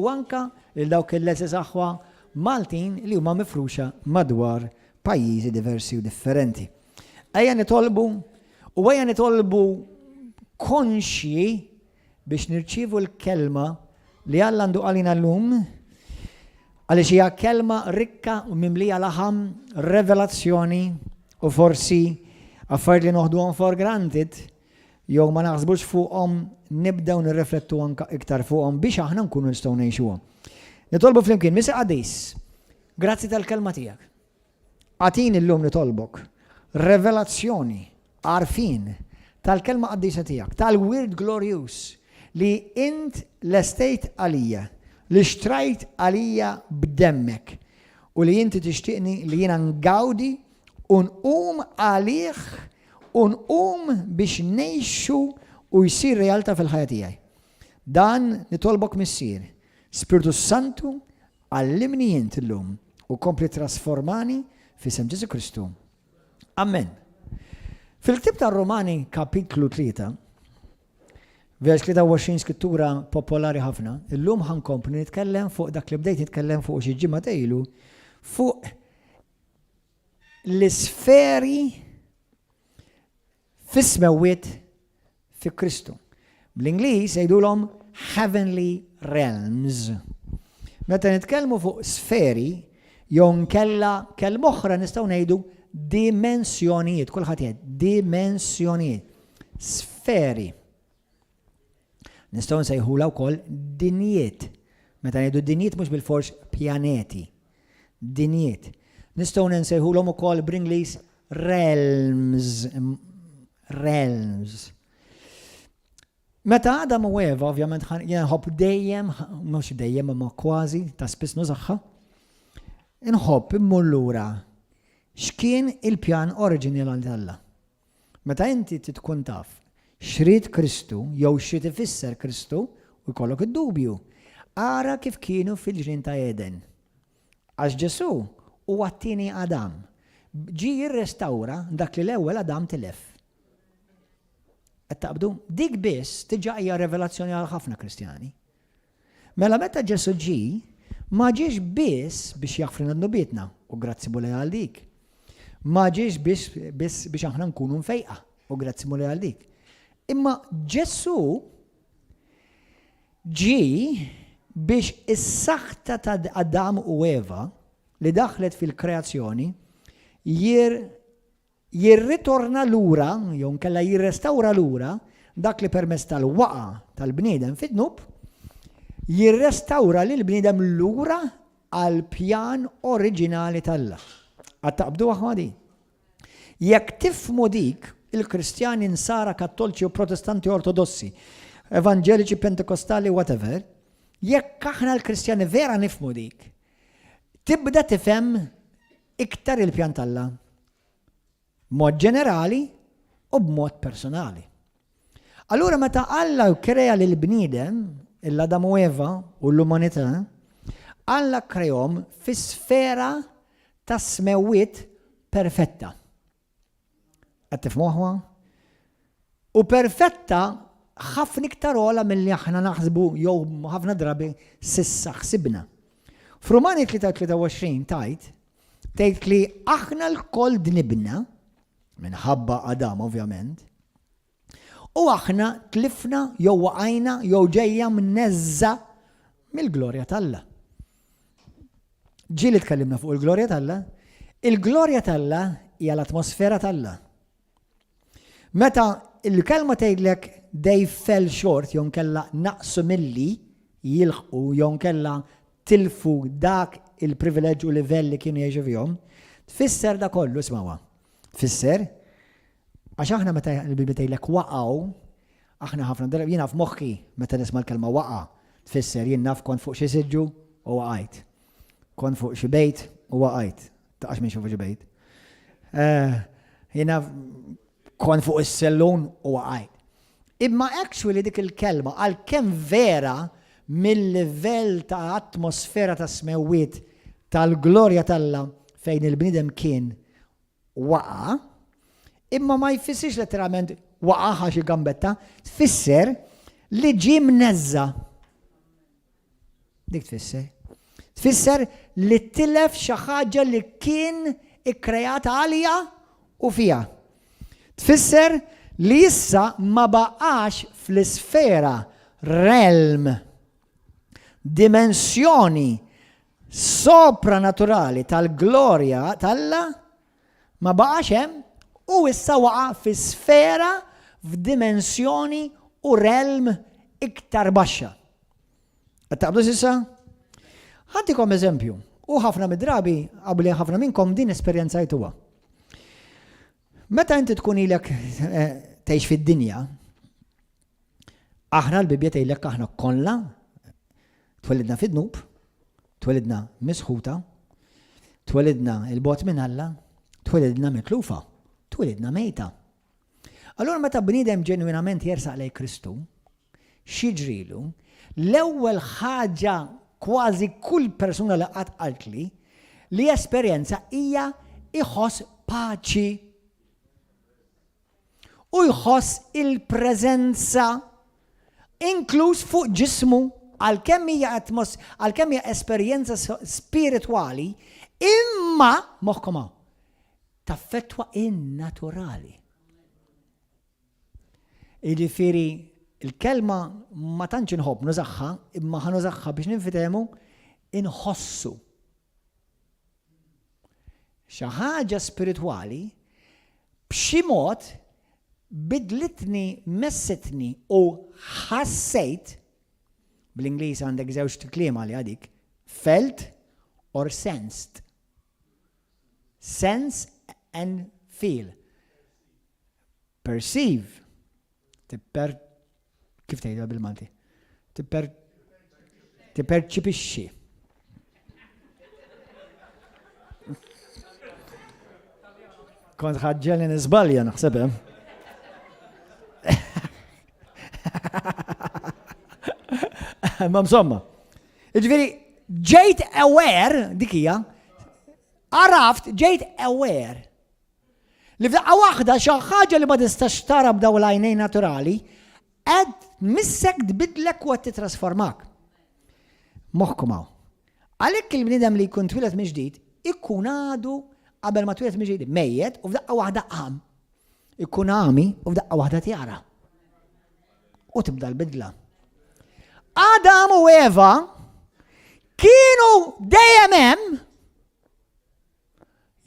u anka lil dawk il-għeżież aħwa Maltin li huma mifruxa madwar pajjiżi diversi u differenti. Ejja nitolbu u ejja nitolbu konxji biex nirċievu l-kelma li Alla għandu għalina llum għaliex hija kelma rikka u mimlija laħam, revelazzjoni u forsi affarijiet li noħduhom for granted jew ma naħsbux fuqhom nibdew nirriflettu anka iktar fuqhom biex aħna nkunu nistgħu ngħixuhom. Nitolbu flimkien, Missier Qaddis, grazzi tal-kelma tiegħek. Agħtini llum nitolbok revelazzjoni, għarfien tal-kelma qaddisa tiegħek, tal-wirt glorjuż li int lestejt għalija, li xtrajt għalija b'demmek u li inti tixtieqni li jiena ngawdi u nqum għalih u nqum biex ngħixu u jsir realtà fil-ħajja tiegħi. Dan nitolbok Missier, Spirtu Santu, Għallimni int illum u kompli trasformani f'isem Ġesù Kristu. Amen. Fil-ktieb tar-Rumani kapitlu 3, vers 23 skrittura popolari ħafna, illum ħankompli nitkellem fuq dak li bdejt nitkellem fuq xi ġimgħa ilu fuq l-isferi fis-smewwiet fi Kristu. Bl-Ingliż jgħidulhom heavenly realms. Meta nitkellmu fuq sferi jew nkella kelma oħra nistgħu ngħidu dimensjonijiet, kulħadd jgħid dimensjonijiet. Sferi. Nistgħu nsejħula wkoll dinjiet. Meta ngħidu dinjiet mhux bilfors pjaneti. Dinjiet. Nistgħu nsejħulhom ukoll bl-Ingliż realms. Realms. Meta Adam u Eva, ovvjament, jien nħobb dejjem, mhux dejjem imma kważi, ta' spiss nużaha, inħobb immur lura x'kien il-pjan oriġinali t'Alla. Meta inti tkun taf x'ried Kristu jew x'ried ifisser Kristu u jkollok id-dubju, ara kif kienu fil-ġnien ta' Eden. Għax Ġesù huwa t-tieni Adam. Ġie jirrestawra dak li l-ewwel Adam tilef. Qed taqbdu? Dik biss diġà hija revelazzjoni għal ħafna Kristjani. Mela meta Ġesù ġie, ma ġiex biss biex jaħfrilna dnubietna, u grazzi Mulej għal dik. Ma ġiex biss biss biex aħna nkunu mfejqa, u grazzi Mulej għal dik. Imma Ġesù ġie biex is-saħta ta' Adam u Eva li daħlet fil-kreazzjoni jir jirritorna lura, jew nkella jirrestawra lura dak li permezz tal-waqgħa tal-bniedem fid-dnub, jirrestawra lill-bniedem lura għall-pjan oriġinali t'Alla. Għad taqbduha ħa din? Jekk tifhmu dik, il-Kristjani Nsara, Kattolċi u Protestanti Ortodossi, Evanġeliċi, Pentekostali, whatever, jekk aħna l-Kristjani vera nifhmu dik, tibda tifhem iktar il-pjan t'Alla. B'mod ġenerali u b'mod personali. Allura meta Alla krea lil bniedem, l-Adam u Eva u l-umanità, Alla kreahom fi sfera ta' smewwiet perfetta. Qed tifhmuha? U perfetta ħafna iktar ogħla milli aħna naħsbu jew ħafna drabi s'issa ħsibna. F'Rumani 3:23 tgħid tgħid li aħna lkoll dnibna minħabba Adam ovvjament, u aħna tlifna jew waqajna jew ġejja mneżża mill-glorja t'Alla. Ġieli tkellimna fuq il-glorja t'Alla. Il-glorja t'Alla hija l-atmosfera t'Alla. Meta il-kelma tgħidlek they fell short jew nkella naqsu milli jilħqu jew nkella tilfu dak il-privileġġ u livell li kienu jgħixu fihom, tfisser da kollu ismawha. Tfisser għax aħna meta l-Bibja tgħidlek waqgħu, aħna ħafna drabi jiena f'moħħi meta nisma' l-kelma waqa' tfisser jien naf kont fuq xi siġġu u waqajt. Kont fuq xi bejt u waqajt. Taqax minn fuq xi bejt. Eh, jiena kont fuq is-sellun u waqajt. Imma actually dik il-kelma għalkemm vera mill-livell ta' atmosfera ta' smewwiet tal-glorja t'Alla fejn il-bniedem kien waqa', imma ma jfissirx letteralment waqa' ħa xi gambetta, tfisser li ġie mneżża'. Dik tfisser. Tfisser li tilef xi ħaġa li kien ikkreat għalija u fiha. Tfisser li issa ma baqax fl-isfera, realm, dimensjoni sopranaturali tal-glorja t'Alla, ma baqax hemm u issa waqa' fi sfera, f'dimensjoni u realm iktar baxxa. Qed taqblu s'issa? Ħa ntikom eżempju, u ħafna mid-drabi qabli ħafna minnkom din esperjenzajtuha. Meta inti tkun ilek eh, tgħix fid-dinja, aħna l-Bibbja tgħidlek aħna kollha twelidna fid-dnub, twelidna misħuta, twelidna il-bot minn Alla, twelidna mitlufa, twelidna mejta. Allura meta bniedem ġenwinament jersaq lejn Kristu, x'jiġrilu? L-ewwel ħaġa kważi kull persuna li qatt qaltli li esperjenza hija jħoss paċi u jħoss il-preżenza inkluż fuq ġismu għalkemm hija atmos għalkemm hija esperjenza spiritwali imma moħħkom hawn taffettwa in-naturali. Jiġifieri l-kelma ma tantx inħobb nużaha, imma ħa nużaha biex ninfitehmu, inħossu. Xi ħaġa spiritwali b'xi mod bidlitni, messitni u ħassejt, bl-Ingliż għandek żewġ kliem għaliha dik, felt or sensed. Sense and feel. Perceive. Tipper kif tgħidha bil-Malti? Tipper tipperċipixxi. Kont ħaġġeli niżbalja naħseb hemm. Ma insomma. Jiġifieri ġejt aware dik hija, għaraft ġejt aware li f'daqqa waħda xi ħaġa li ma tistax tara b'daw l-għajnejn naturali qed tmissek tbidlek u qed titrasformak. Moħħkom hawn. Għalhekk il-bniedem li jkun twieled mill-ġdid ikun għadu qabel ma twieled mill-ġdid mejjet u f'daqqa waħda qam. Ikun għami u f'daqqa waħda tjara. U tibda l-bidla. Adam u Eva kienu dejjem hemm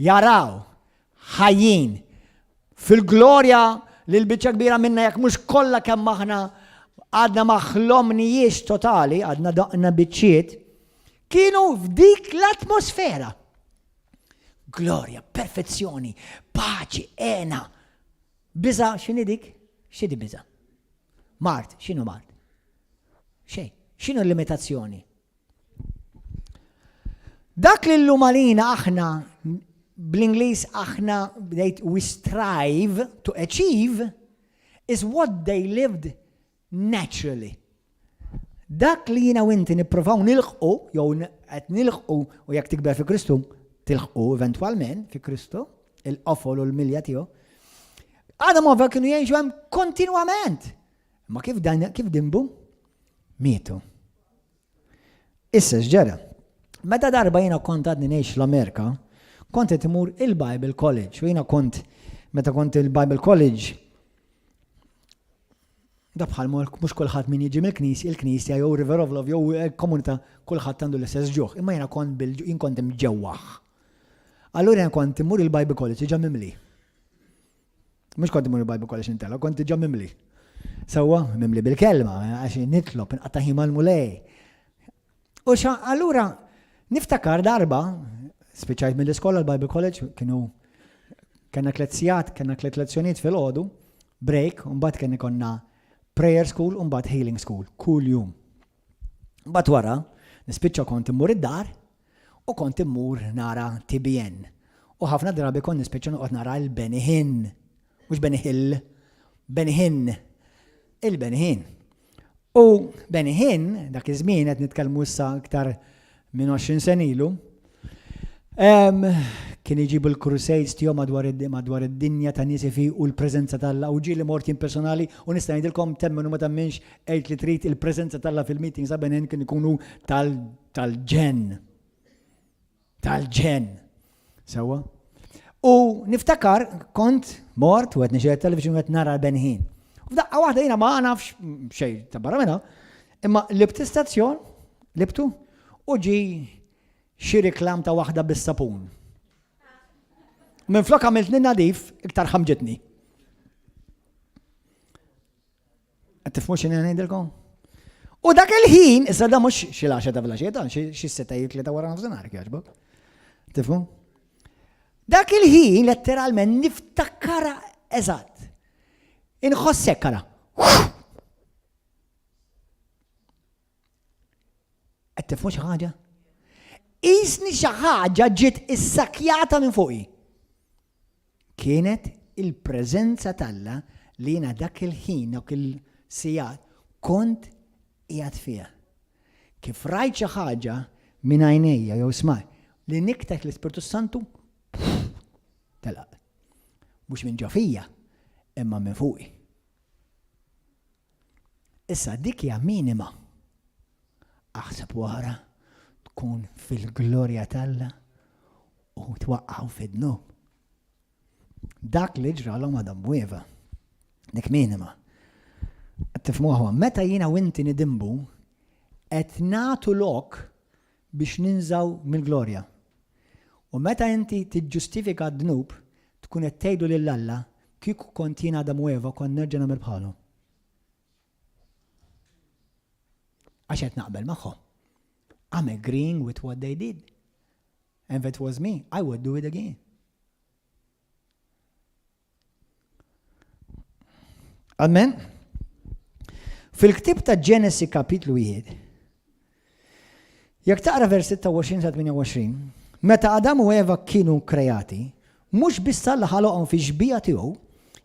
jaraw ħajjin fil-glorja li l-biċċa kbira minna jekk mhux kollha kemm aħna għadna ma ħlomnijiex totali, għadna daqna biċċiet, kienu f'dik l-atmosfera. Glorja, perfezzjoni, paċi, hena. Biża, x'inhi dik? X'inhi biża? Mard, x'inhu mard? Xejn. X'inhu l-limitazzjoni? Dak li llum għalina aħna bl-Ingliż aħna bdejt we strive to achieve is what they lived naturally. Dak li jiena u inti nipprovaw nilħqu jew qed nilħqu u jekk tikber fi Kristu tilħqu eventwalment fi Kristu, il-qofol u l-milja tiegħu. Adam u Eva kienu jgħixu hemm kontinwament. Ma kif dan kif dinbu? Mietu. Issa x'ġara? Meta darba jiena kont għadni ngħix l-Amerika, kont qed imur il-Bible College u jiena kont meta kont il-Bible College da bħal mhux kulħadd min jiġi mill-knisja, il-knisja jew River of Love jew eh, komunità kulħadd għandu l-istess ġuħ, imma jiena kont bil jien kont imġewwaħ. Allura jien kont immur il-Bible College ġa mimli. Mhux kont imur il-Bible College intela, kont diġà mimli. Sewwa, mimli bil-kelma, għax nitlob, inqatta' ħin mal-Mulej. U xa, allura, niftakar darba, spiċċajt mill-iskola l-Bible College, kienu kena tliet sigħat, kena tliet lezzjonijiet fil-ħodu, break, u mbagħad kien ikonna prayer school u mbagħad healing school, kull jum. Mbagħad wara, nispiċċa kont immur id-dar u kont immur nara TBN. U ħafna drabi kont nispiċċa noqgħod nara l-Benny Hinn. Mhux Benny Hill, Benny Hinn. Il-Benny Hinn. U Benny Hinn, dak iż-żmien qed nitkellmu issa iktar minn 20 sen ilu, Kien iġibu l-crusades tiegħu madwar madwar id-dinja ta' nies ifiqu l-preżenza t'Alla u ġieli mort jien personali u nista' ngħidilkom temmen u ma temminx għid li trid il-preżenza t'Alla fil-meetings ta' Benny Hinn kien ikunu tal tal-ġenn. Tal-ġenn. Sewwa? U niftakar kont mort u qed nixgħel television u qed nara Benny Hinn. U f'daqqa waħda jiena ma nafx xejn ta' barra minnha, imma libt istazzjon, libtu, u ġi xi riklam ta' waħda bis-sapun. Minflok għamiltni nadif, iktar ħamġitni. Qed tifhmu x'inhi ngħidilkom? U dak il-ħin, issa da mhux xi l-għaxa ta' filgħaxija, xi seta' jitli ta' wara nofsinhar jogħġbok. Tifhmu? Dak il-ħin letteralment niftakara eżatt. Inħossek ara. Qed tifhmu xi ħaġa? Qisni xi ħaġa ġiet issakjata minn fuqi. Kienet il-preżenza t'Alla li jiena dak il-ħin, dawk il-sigħat, kont qiegħed fiha. Kif rajt xi ħaġa minn għajnejja jew smajt li niktek l-Ispirtu Santu, telaq. Mhux minn ġo fija, imma minn fuqi. Issa dik hija minima. Aħseb wara tkun fil-glorja t'Alla u twaqqgħu fid-dnub. Dak li ġralhom Adam u Eva. Dik minima. Tifhmu aħwa, meta jiena u inti nidinbu, qed nagħtu lok biex ninżgħu mill-glorja. U meta inti tiġġustifika d-dnub, tkun qed tgħidu lil Alla, kieku kont jien Adam u Eva kont nerġa' nagħmel bħalhom. Għax qed naqbel magħhom. I'm agreeing with what they did. And if it was me, I would do it again. Amen. Fil-ktib ta' Ġenesi kapitlu 1, jekk taqra vers 26 sa 28, meta Adam u Eva kienu kreati, mhux biss Alla ħaloqhom fi xbija tiegħu,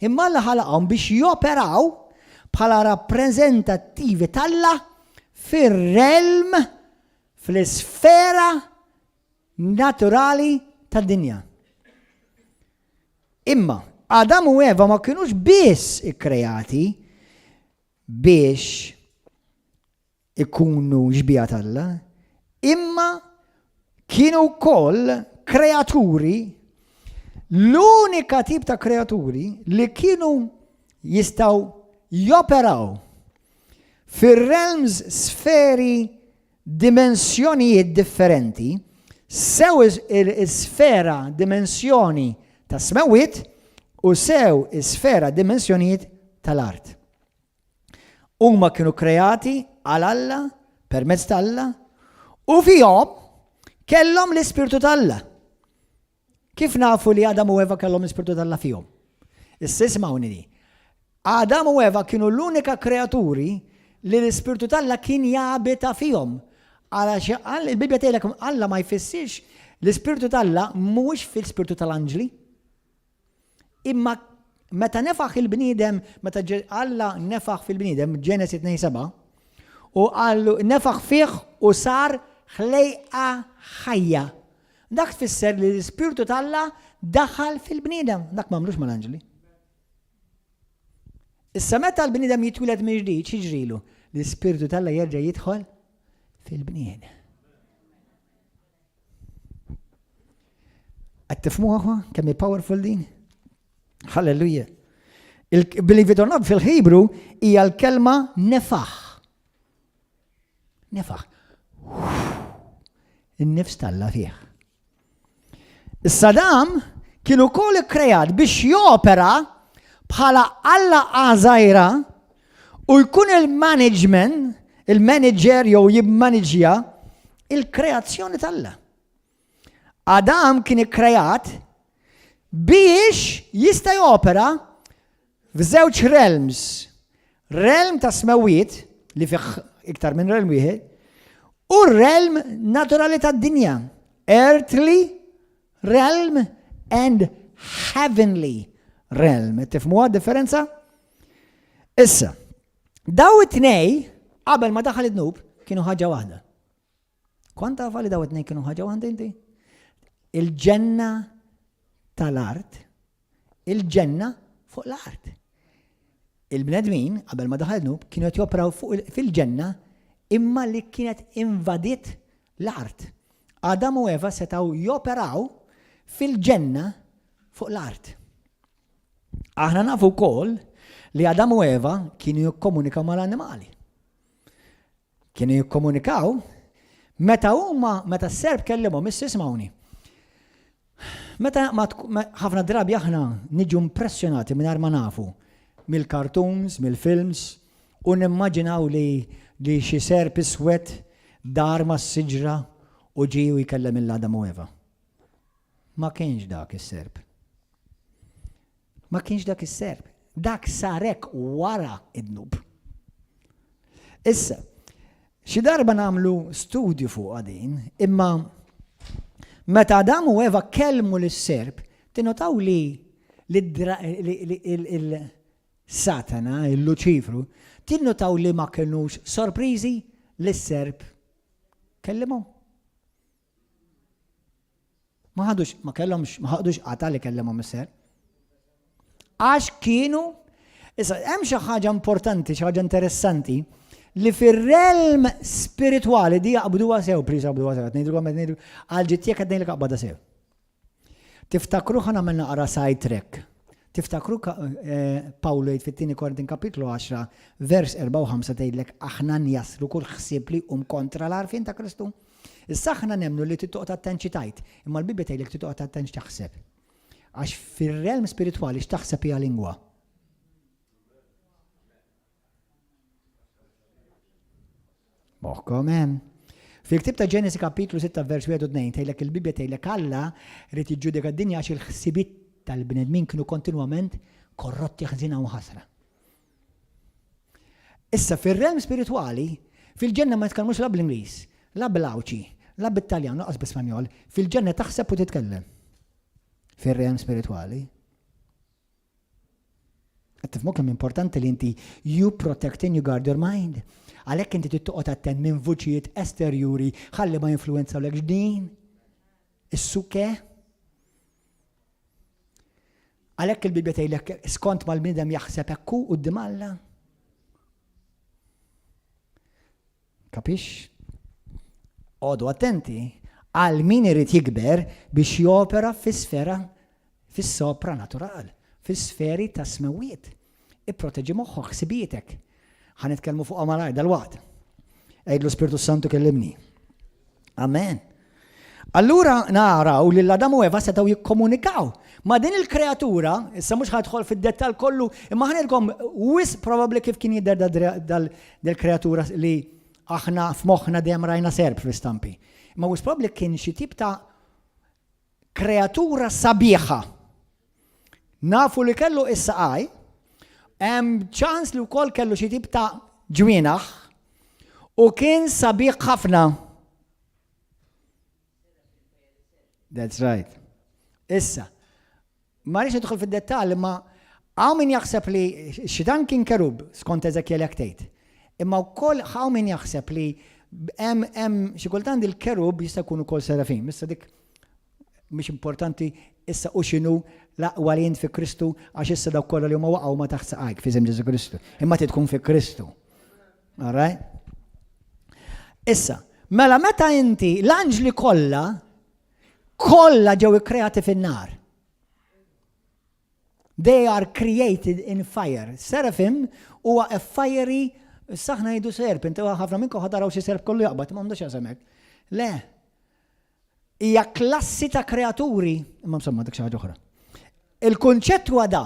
imma Alla ħalaqhom biex joperaw bħala rappreżentattivi t'Alla fir-realm, fl-isfera naturali tad-dinja. Imma Adam u Eva ma kinux biss ikkreati biex ikunu xbija t'Alla, imma kienu wkoll kreaturi, l-unika tip ta' kreaturi li kienu jistgħu joperaw fir-realms sferi dimensjonijiet differenti, sew is-sfera dimensjoni tas-smewwiet u sew is-sfera dimensjonijiet tal-art. Huma kienu kreati għal Alla, permezz t'Alla, u fihom kellhom l-Ispirtu t'Alla. Kif nafu li Adam u Eva kellhom l-Ispirtu t'Alla fihom? Issa isimgħuni di. Adam u Eva kienu l-unika kreaturi li l-Ispirtu t'Alla kien jabita fihom. Għalax il-Bibbja tgħidlek Alla ma jfissirx l-Ispirtu t'Alla mhuwiex fil-spirtu tal-anġli. Imma meta nefaħ il-bniedem, meta Alla nefaħ fil-bniedem, Ġenesi 2:7, u qallu nefaħ fih u sar ħlejqa ħajja. Dak tfisser li l-Ispirtu t'Alla daħal fil-bniedem. Dak m'għamlux mal-anġli. Issa meta l-bniedem jitwieled mill-ġdid, x'jiġrilu? L-Ispirtu t'Alla jerġa' jidħol fil-bniedem. Qed tifhmuha kemm hi powerful din? Halleluja. Believe it or not, fil-Hebrew hija l-kelma nefaħ. Nefaħ. In-nifs t'Alla fih. Is-Sadam kien ukoll ikkreat biex jopera bħala Alla għażajra u jkun il-management, il-manager jew jimmaniġja il-kreazzjoni t'Alla. Adam kien ikkreat biex jista' jopera f'żewġ realms. Realm ta' smewwiet li fih iktar minn realm wieħed u realm naturali tad-dinja. Earthly realm and heavenly realm. Tifhmuha differenza? Issa, daw it-tnej qabel ma daħal id-dnub kienu ħaġa waħda. Kont tafa li daw it-tnejn kienu ħaġa waħda inti? Il-ġenna tal-art, il-ġenna fuq l-art. Il-bnedmin, qabel ma daħal dnub, kienu qed joperaw fil-ġenna imma li kienet invadiet l-art. Adam u Eva setgħu joperaw fil-ġenna fuq l-art. Aħna nafu wkoll li Adam u Eva kienu jikkomunikaw mal-annimali. Kienu jikkomunikaw meta huma meta s-serp kellimhom issa ismawni. Meta ħafna drabi aħna niġu impressjonati mingħajr ma nafu mill-cartoons, mill-films u nimmaġinaw li li xi serp iswed dar mas-siġra u ġie u jkellem lil Adam u Eva. Ma kienx dak is-serp. Ma kienx dak is-serp. Dak sar hekk wara id-dnub. Issa, xi darba nagħmlu studju fuqha din, imma meta Adam u Eva kellmu lis-serp, tinnotaw li il-Satana, il-Luċifru, tinnotaw li ma kinux sorpriżi li s-serp kellimhom. Ma ħadux, ma kellhomx, ma ħadux qata li kellimhom is-serp. Għax kienu, issa hemm xi ħaġa importanti, xi ħaġa interessanti, li fir-realm spiritwali di jaqbduha sew, please jaqbduha sew, qed ngħidilkom qed ngħidu għal ġittjek qed ngħidlek aqbadha sew. Tiftakru ħa nagħmel naqra side track. Tiftakru eh, Pawlu jgħid fit-tieni Korintin kapitlu 10 vers 4 u 5 tgħidlek aħna njassru kull ħsieb li jqum kontra l-għarfien ta' Kristu. Issa aħna nemmnu li trid toqgħod attent xi tgħid, imma l-Bibbja tgħidlek trid toqgħod attent x'taħseb. Għax fir-realm spiritwali x'taħseb hija lingwa. Moħħkom hemm. Fil-ktib ta' Ġenesi kapitlu 6 vers 1 u 2 tgħidlek il-Bibbja tgħidlek Alla rid jiġġudika d-dinja għax il-ħsibiet tal-bnedmin kienu kontinwament korrotti ħżina u ħasra. Issa fir-realm spiritwali, fil-ġenna ma jitkellmux la bl-Ingliż, la bl-Għawdxi, la bit-Taljan, lanqas bl-Ispanjol, fil-ġenna taħseb u titkellem. Fir-realm spiritwali. Qed tifhmu kemm importanti li inti you protect and you guard your mind. Għalhekk inti trid toqgħod attent minn vuċijiet esterjuri ħalli ma jinfluwenzawlekx din. Is-suke. Għalhekk il-Bibbja tgħidlek skont mal-bniedem jaħseb hekk hu quddiem Alla. Kapix? Għodu attenti għal min irid jikber biex jopera fis-sfera fis-sopranatural, fis-sferi ta' smewwiet. Ipproteġi moħħok, ħsibietek. Ħa nitkellmu fuqha malajr dalwaqt. Għidlu Spirtu Santu kellimni. Amen. Allura naraw li l-Adam u Eva setgħu jikkomunikaw ma' din il-kreatura, issa mhux ħadħol fid-dettall kollu, imma ħanilkom wis probabbli kif kien jidher dal-kreatura li aħna f'moħħna dejjem rajna serp fl-istampi. Imma wis probabbli kien xi tip ta' kreatura sabiħa. Nafu li kellu is-saqaj, hemm ċans li wkoll kellu xi tip ta' ġwienaħ u kien sabiħ ħafna. That's right. Issa, ma rridx nidħol fid-dettall imma hawn min jaħseb li xitan kien kerub skont Ezekiel jekk tgħid. Imma wkoll hawn min jaħseb li hemm hemm xi kultant il-kerub jista' jkun ukoll serafim. Issa dik mhix importanti issa u x'inhu l-aqwa li int fi Kristu għax issa dawk kollha li huma waqgħu ma taħt saqajk fi Ġesu Kristu. Imma trid tkun fi Kristu. All right? Issa, mela meta inti l-anġli kollha kollha ġew ikkreati fin-nar. They are created in fire. Seraphim huwa a fiery saħna jgħidu serpent, ħafna minnkom ħadaraw xi serp kollu jaqbad, ma għandux jasem hekk. Le. Hija klassi ta' kreaturi, imma insomma dik xi ħaġa oħra. Il-kunċett huwa da,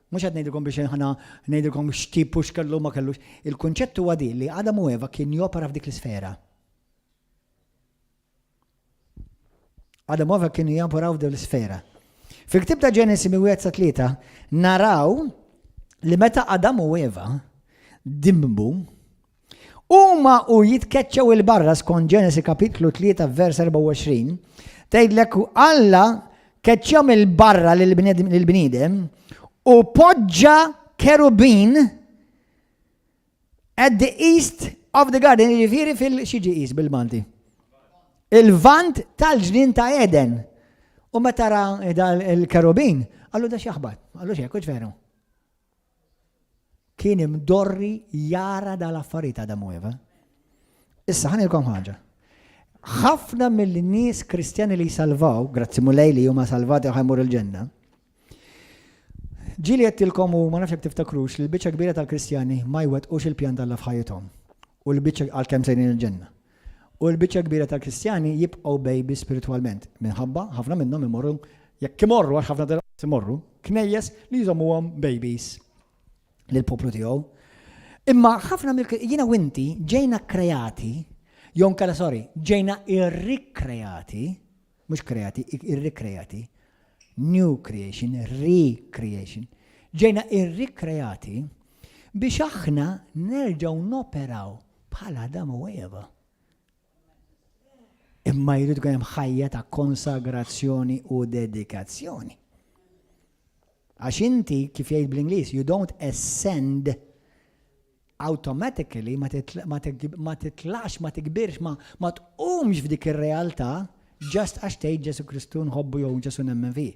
mhux qed ngħidilkom biex aħna ngħidilkom x'tip u x'kellu ma kellux, il-kunċett huwa di li Adam u Eva kien jopera f'dik l-isfera. Adam u Eva kienu joperaw f'dik l-isfera. Fil-ktib ta' Ġenesi minn wieħed sa tlieta naraw li meta Adam u Eva dimbu huma u jitkeċċew il-barra skont Ġenesi kapitlu 3 vers 24 tgħidlek Alla keċċhom il-barra lill-bniedem u poġġa kerubin At the east of the garden, jiġifieri fil xiġi east bil-Malti. Il-vant tal-ġnien ta' Eden. U meta ra il-kerubin, qallu da x'jaħbat, qallu x'hekk, hux veru. Kien imdorri jara dal-affarijiet Adam u Eva. Issa ħa ngħidilkom ħaġa. Ħafna mill-nies Kristjani li jsalvaw, grazzi Mulej li huma salvati u ħajmur il-ġenna, ġieli għedtilkom u ma nafx jekk tiftakrux li l-biċċa kbira tal-Kristjani ma jwettqux il-pjan t'Alla f'ħajjithom u l-biċċa għalkemm sejrin il-ġenna. U l-biċċa kbira tal-Kristjani jibqgħu baby spiritwalment minħabba ħafna minnhom imorru jekk imorru għax ħafna imorru knejjes li jżommuhom babies lill-poplu tiegħu. Imma ħafna mill jiena u inti ġejna kreati, jew nkella sorry, ġejna irrikreati, mhux kreati, irrikreati, new creation, recreation, ġejna irrikreati biex aħna nerġgħu noperaw bħal Adam u Eva. Imma jrid ikun hemm ħajja ta' konsagrazzjoni u dedikazzjoni. Għax inti, kif jgħid bl-Ingliż, you don't ascend automatically, ma titlax, ma tikbirx, ma tqumx f'dik ir-realtà just għax tgħid Ġesu Kristu nħobbu jew Ġesu nemmen fih.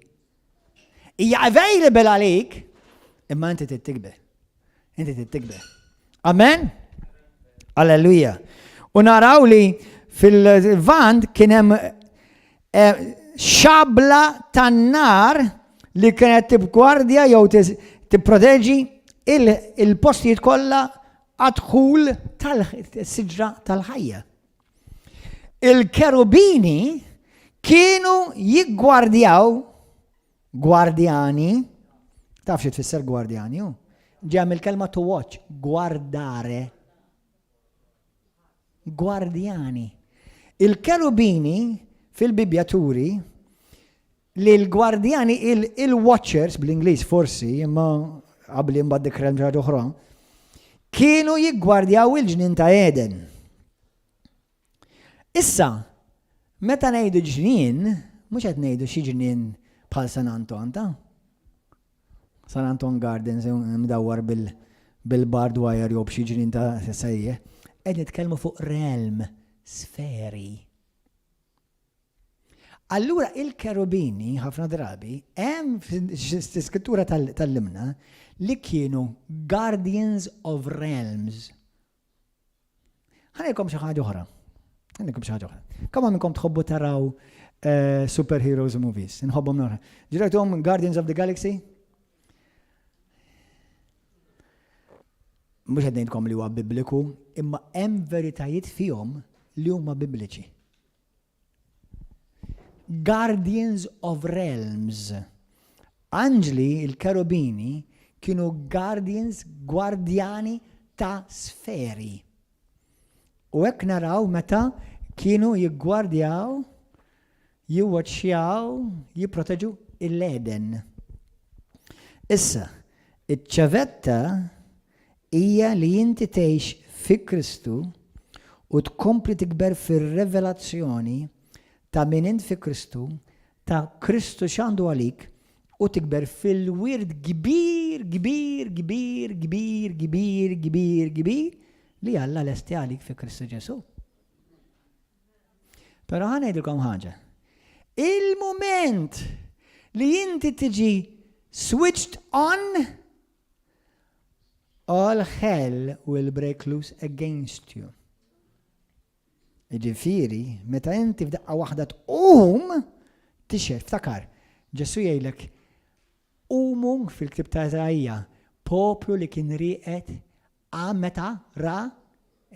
Hija available għalik, imma inti trid tikber. Inti trid tikber. Amen? Alleluja. U naraw li fil-vant kien hemm eh, xabla tan-nar li kienet tibgwardja jew tipproteġi il-postijiet kollha għadħul tal-siġra tal-ħajja. Il-kerubini kienu jiggwardjaw gwardjani, taf xi tfisser gwardjani hu? Ġeja mill-kelma to watch, guardare. Gwardjani. Il-kerubini fil-Bibbja turi li l-gwardjani il-watchers bl-Ingliż forsi, imma qabli imbagħad dik ħaġa oħra, kienu jiggwardjaw il-ġnien ta' Eden. Issa, meta ngħidu ġnien, mhux qed ngħidu xi ġnien bħal San Anton ta' San Anton Gardens mdawwar bil-barbed wire jew b'xi ġnien ta' sejjeħ, qed nitkellmu fuq realm, sferi. Allura il-kerubini ħafna drabi hemm fl-iskrittura tal-limna li kienu guardians of realms. Ħa ngħidilkom xi ħaġa oħra. Ħa ngħidilkom xi ħaġa oħra. Kemm minnkom tħobbu taraw eh, superheroes movies? Nħobbhom nara. Ġirajthom Guardians of the Galaxy? Mhux qed ngħidkom li huwa bibliku, imma hemm veritajiet fihom li huma bibliċi. Guardians of Realms. Anġli, il-kerubini, kienu guardians, gwardjani ta' sferi. U hekk naraw meta kienu jiggwardjaw, jiwwaċċjaw, jipproteġu l-Eden. Issa, iċ-ċavetta hija li inti tgħix fi Kristu u tkompli tikber fir-rivelazzjoni ta' min int fi Kristu, ta' Kristu x'għandu għalik, u tikber fil-wirt kbir, kbir, kbir, kbir, kbir, kbir, kbir li Alla lesti għalik fi Kristu Ġesù. Però ħa ngħidilkom ħaġa. Il-mument li inti tiġi switched on, all hell will break loose against you. Jiġifieri, meta inti f'daqqa waħda tqum, tixhed, ftakar, Ġesù jgħidlek, qumu fil-ktieb ta' Iżaija, poplu li kien rieqed qam meta ra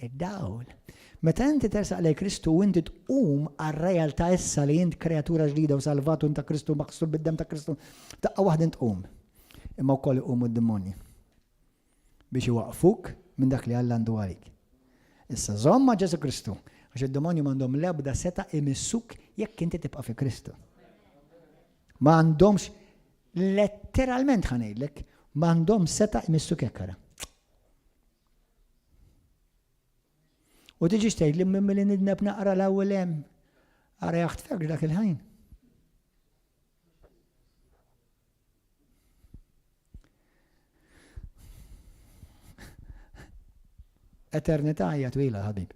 id-dawl. Meta inti tersaq lejn Kristu u inti tqum għar-realtà issa li int kreatura ġdida u salvat u ta' Kristu maħsub bid-demm ta' Kristu, f'daqqa waħda int tqum. Imma wkoll iqumu d-demonji. Biex iwaqqfuk minn dak li Alla għandu għalik. Issa żomm ma' Ġesù Kristu, għax id-demonji m'għandhom l-ebda setgħa imissuk jekk inti tibqa' fi Kristu. Ma għandhomx letteralment ħa ngħidlek, m'għandhom setgħa imissuk hekk ara. U tiġix tgħid li minn li nidneb naqra l-ewwel hemm. Ara jaħtfek dak il-ħajn. Eternità hija twila, ħabib.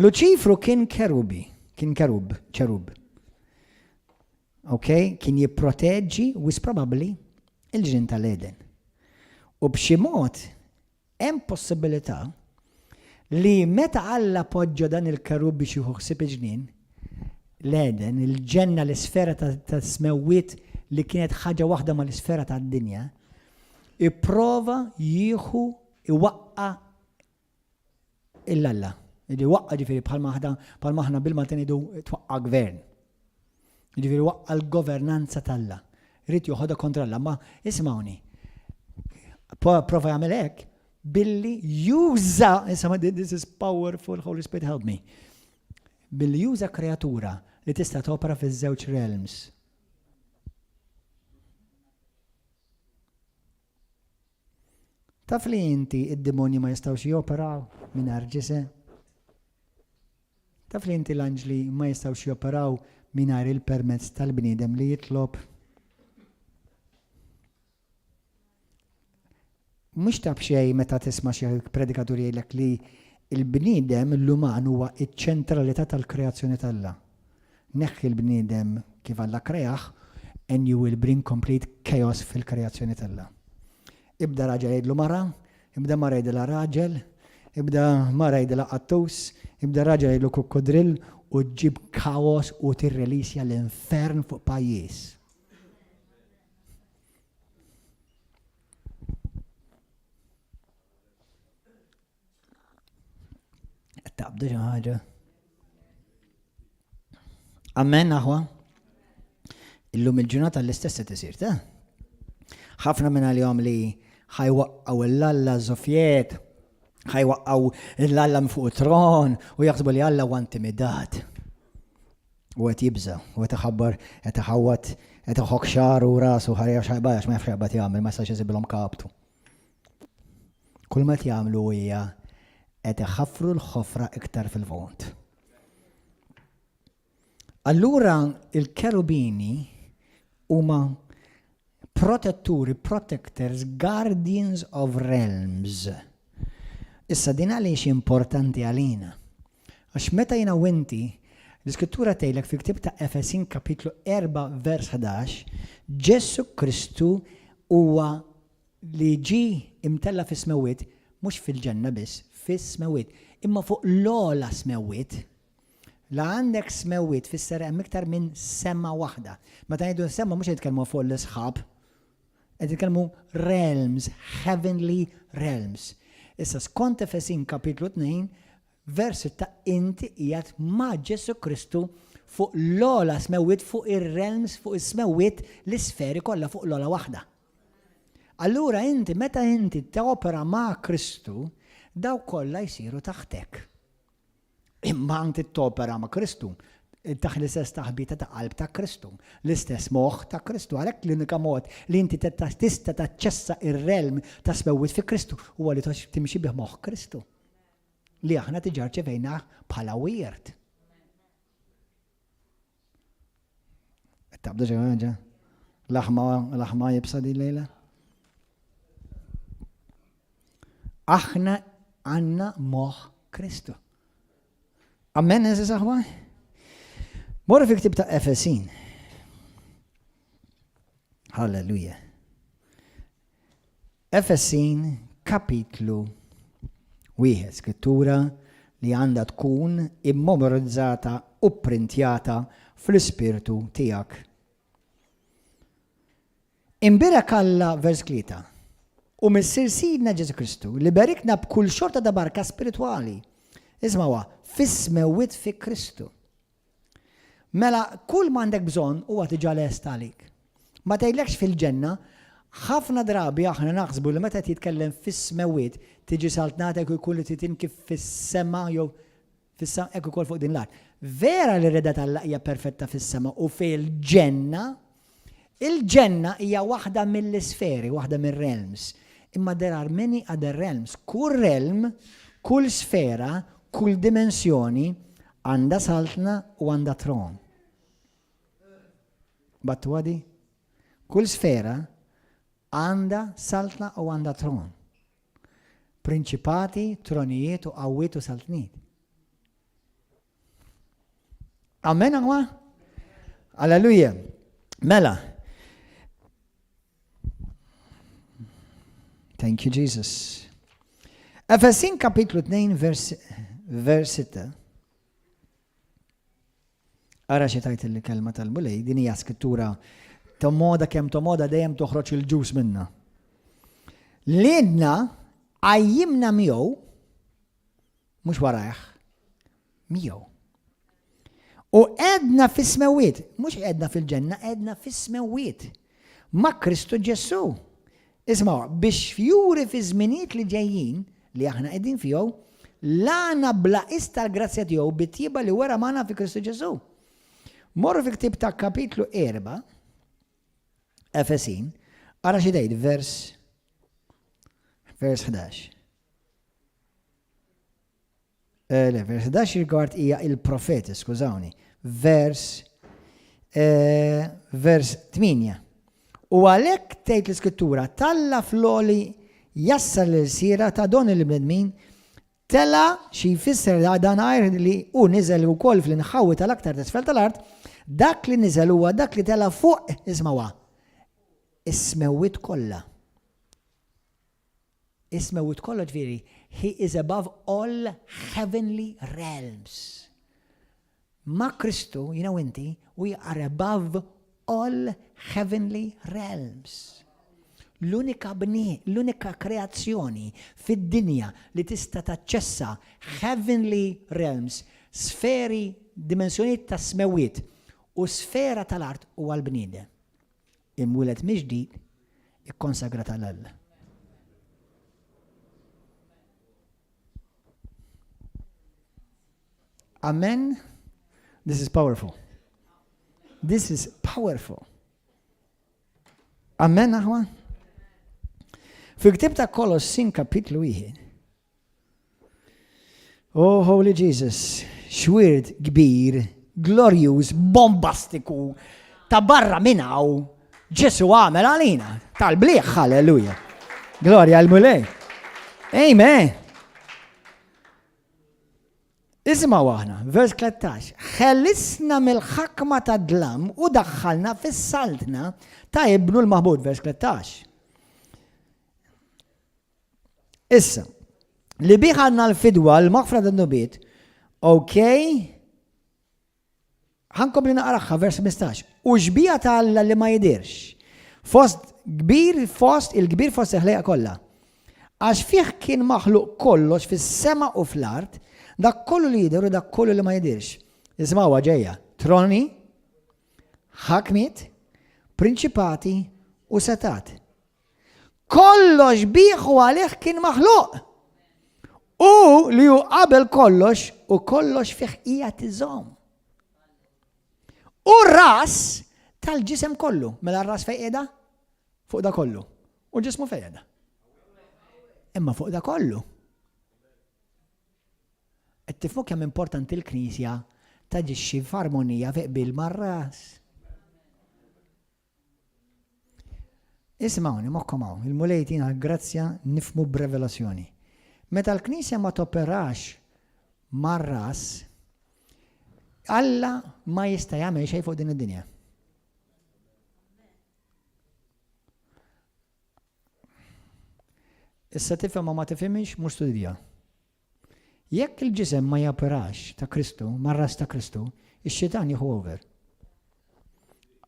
Luċifru kien kerubi. Kien kerub, ċerub. Ok? Kien jipproteġġi wis probabbli il-ġnien tal-Eden. U b'xi mod hemm possibilità li meta Alla poġġa dan il-kerub biex jieħu ħsieb il-ġnien, l-Eden, il-ġenna l-isfera ta' smewwiet li kienet ħaġa waħda mal-isfera tad-dinja, ipprova jieħu iwaqqa' 'l Alla. Jiġifieri waqqa' ġifieri bħalma aħna bħalma aħna bil-Malti ngħidu twaqqa' gvern. Jiġifieri waqqa' l-governanza t'Alla. Ried joħodha kontra Alla, ma ismawni. Prova jagħmel hekk billi juża, isma' this is powerful, Holy Spirit help me. Billi juża kreatura li tista' topera fiż-żewġ realms. Taf li inti id-demonji ma jistgħux joperaw mingħajr ġisem? Taf li inti l-anġli ma jistgħux joperaw mingħajr il-permezz tal-bniedem li jitlob? Mhux ta' b'xejn meta tisma' xi predikatur jgħidlek li l-bniedem, l-uman huwa ċ-ċentralità tal-kreazzjoni t'Alla. Neħħi l-bniedem kif Alla kreah and you will bring complete chaos fil-kreazzjoni t'Alla. Ibda raġel jgħidlu mara, ibda mara jgħidilha raġel, ibda mara jgħidilha qattus, ibda raġel jgħidlu kukkudrill u ġġib chaos u tirreleasja l-infern fuq pajjiż. Taqbdu xi ħaġa. Amen, aħwa. Illum il-ġurnata l-istess se tisir, ta' ħafna minn għalihom li ħajwaqqgħu l-alla Zofjet, ħajwaqqgħu l-alla minn fuq tron u jaħsbu li Alla huwa intimidat. U qed jibża, u qed iħabbar, qed iħawwad, qed iħokk xagħru u rasu ħarja xajba għax ma jafx x'jaqbad jagħmel, ma jistax isibilhom kaptu. Kull ma qed jagħmlu hija qed iħaffru l-ħofra iktar fil-fond. Allura il-kerubini huma protetturi, protectors, guardians of realms. Issa din għaliex importanti għalina? Għax meta jiena u inti, l-Iskrittura tgħidlek fil-ktieb ta' Efesin kapitlu 4 vers 11, Ġesù Kristu huwa li ġie imtella' fis-smewwiet, mhux fil-ġenna biss, fis-smewwiet, imma fuq l-ogħla smewwiet. La għandek smewwiet tfisser hemm iktar minn sema waħda. Meta ngħidu sema mhux qed nitkellmu fuq l-isħab, qed nitkellmu realms, heavenly realms. Issa skont Efesin kapitlu 2, vers 6 inti qiegħed ma' Ġesù Kristu fuq l-ogħla smewwiet, fuq ir-realms, fuq is-smewwiet, l-isferi kollha fuq l-ogħla waħda. Allura inti meta inti topera ma' Kristu, dawk kollha jsiru taħtek. Imma inti topera ma' Kristu, taħ l-istess taħbita ta' qalb ta' Kristu, l-istess moħħ ta' Kristu. Għalhekk l-unika mod li inti tista' taċċessa ir-realm ta' smewwiet fi Kristu huwa li timxi bih moħħ Kristu. Li aħna diġà rċevejnah bħala wirt. Tabdu xi ħaġa? Laħma laħma jibsa din lejla? Aħna għandna moħ Kristu. Amen, eżis aħwa? Morru fi ktib ta' Efesin. Halleluja. Efesin kapitlu wieħed, skrittura li għandha tkun immemorizzata u pprintjata fl-ispirtu tiegħek. Imbierek Alla vers 3, u Missier Sidna Ġesù Kristu li berikna b'kull xorta ta' barka spiritwali. Ismgħuha, fis-smewwiet fi Kristu. Mela kull m'għandek bżonn huwa diġà lest għalik. Ma tgħidlekx fil-ġenna, ħafna drabi aħna naħsbu li meta qed jitkellem fis-smewwiet tiġi saltnatek u jkun li trid kif fis-sema jew fis-sema hekk ukoll fuq din l-art. Vera li r-rieda t'Alla hija perfetta fis-sema u fil-ġenna, il-ġenna hija waħda mill-isferi, waħda mir-realms. Imma there are many other realms. Kull realm, kull sfera, kull dimensjoni għandha saltna u għandha tron. Battuha di? Kull sfera għandha saltna u għandha tron. Prinċipati, tronijiet u qawwiet u saltniet. Amen aħwa? Alleluja. Mela. Thank you, Jesus. Efesin kapitlu 2 vers, vers 6. Ara xi tajt il-kelma tal-Mulej, din hija skrittura tomoda kemm tomoda dejjem toħroġ il-ġus minna. Lilna għajjimna miegħu mhux warajh, miegħu. U qegħedna fis-smewwiet, mhux qegħedna fil-ġenna, qegħedna fis-smewwiet ma' Kristu Ġesù. Ismgħu, biex juri fi żminijiet li ġejjin li aħna qegħdin fihom, l-għana bla qis tal-grazzja tiegħu bit-tjieba li wera magħna fi Kristu Ġesù. Morru fi ktieb ta' kapitlu 4, Efesin, ara xi tgħid vers vers 11. Eh, le, vers 11 rigward hija il-profeti, skużawni. Vers eh, vers 8. U għalhekk tgħid l-iskrittura talla floli jassar l-sira ta' don il-bnedmin tela xi jfisser dan għajr li hu niżel ukoll fl-inħawi tal-aktar t'isfel tal-art, dak li niżel huwa dak li tela fuq ismawha is-smewwiet kollha. Is-smewwiet kollha ġifieri, he is above all heavenly realms. Ma' Kristu, jiena u inti, we are above all heavenly realms. L-unika bni, l-unika kreazzjoni fid-dinja li tista' taċċessa heavenly realms, sferi, dimensjonijiet ta' smewwiet u sfera tal-art huwa l-bniedem. Imwieled mill-ġdid, ikkonsagrat għal Alla. Amen. This is powerful. This is powerful. Amen, aħwa? Fil-ktib ta' Kolossin kapitlu 1, Oh, Holy Jesus, xwirt kbir, glorjuż, bombastiku, ta' barra minn hawn, Ġesu għamel għalina, tal-bliħ, halleluja. Glorja l-Mulej. Amen. Isimgħu aħna, vers 13. Ħelisna mill-ħakma ta' dlam u daħħalna fis-saltna ta' ibnu l-maħbud, vers 13. Issa, li bih għandna l-fidwa, l-maħfra tad-dnubiet, ok, ħankompli naqraħħa vers 15. U xbija ta' Alla li ma jidirx. Fost kbir fost il-kbir fost il-ħlejqa kollha. Għax fih kien maħluq kollox fis-sema u fl-art, dak kollu li jidher u dak kollu li ma jidirx. Isimgħuha ġejja. Troni, ħakmiet, prinċipati u setat. Kollox bih u għalih kien maħluq. U li hu qabel kollox u kollox fih qiegħed iżomm. U ras tal-ġisem kollu. Mela r-ras fejn qiegħda? Fuq da kollu. U ġismu fejn qiegħda? Imma fuq da kollu. Qed tifhmu kemm importanti l-Knisja taġixxi f'armonija fi qbil mar-ras. Isimgħuni, moħħkom hawn, il-Mulej jtina l-grazzja nifhmu b'revelazzjoni. Meta l-Knisja ma toperax mar-ras, Alla ma jista' jagħmel xejn fuq din id-dinja. Issa tifhem ma tifhimx mhux studja. Jekk il-ġisem ma japerax ta' Kristu, mar-ras ta' Kristu, ix-xitan jieħu over.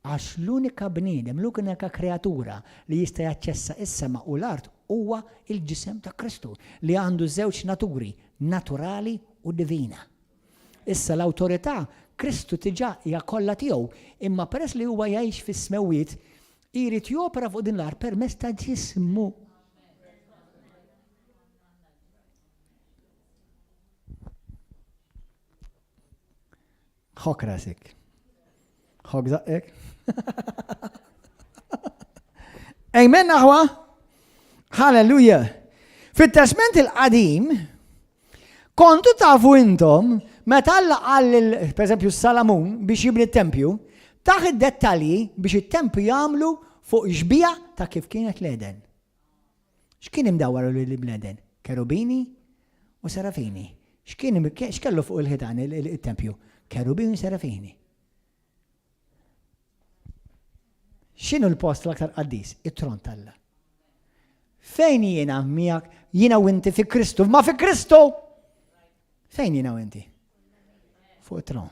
Għax l-unika bniedem, l-unika kreatura li jista' jaċċessa is-sema u l-art huwa il-ġisem ta' Kristu li għandu żewġ naturi, naturali u divina. Issa l-awtorità Kristu diġà hija kollha tiegħu, imma peress li huwa jgħix fis-smewwiet, jrid jopera fuq din l-art permezz ta' ġismu. Ħok rasik. Ħok zaqqek. Amen, aħwa? Halleluja. Fit-testament il-qadim, kontu tafu intom, meta Alla qal per eżempju Salamun biex jibni t-tempju, taħ id-dettalji biex it-tempju jagħmlu fuq xbija ta' kif kienet l-Eden. X'kien imdawwar lil l-Eden? Kerubini u serafini. X'kien x'kellu fuq il-ħitan il-tempju? Kerubini serafini. X'inhu l-post l-aktar qaddis? It-tron t'Alla. Fejn jiena miegħek, jiena u inti fi Kristu, ma fi Kristu! Fejn jiena u inti? Fuq it-tron.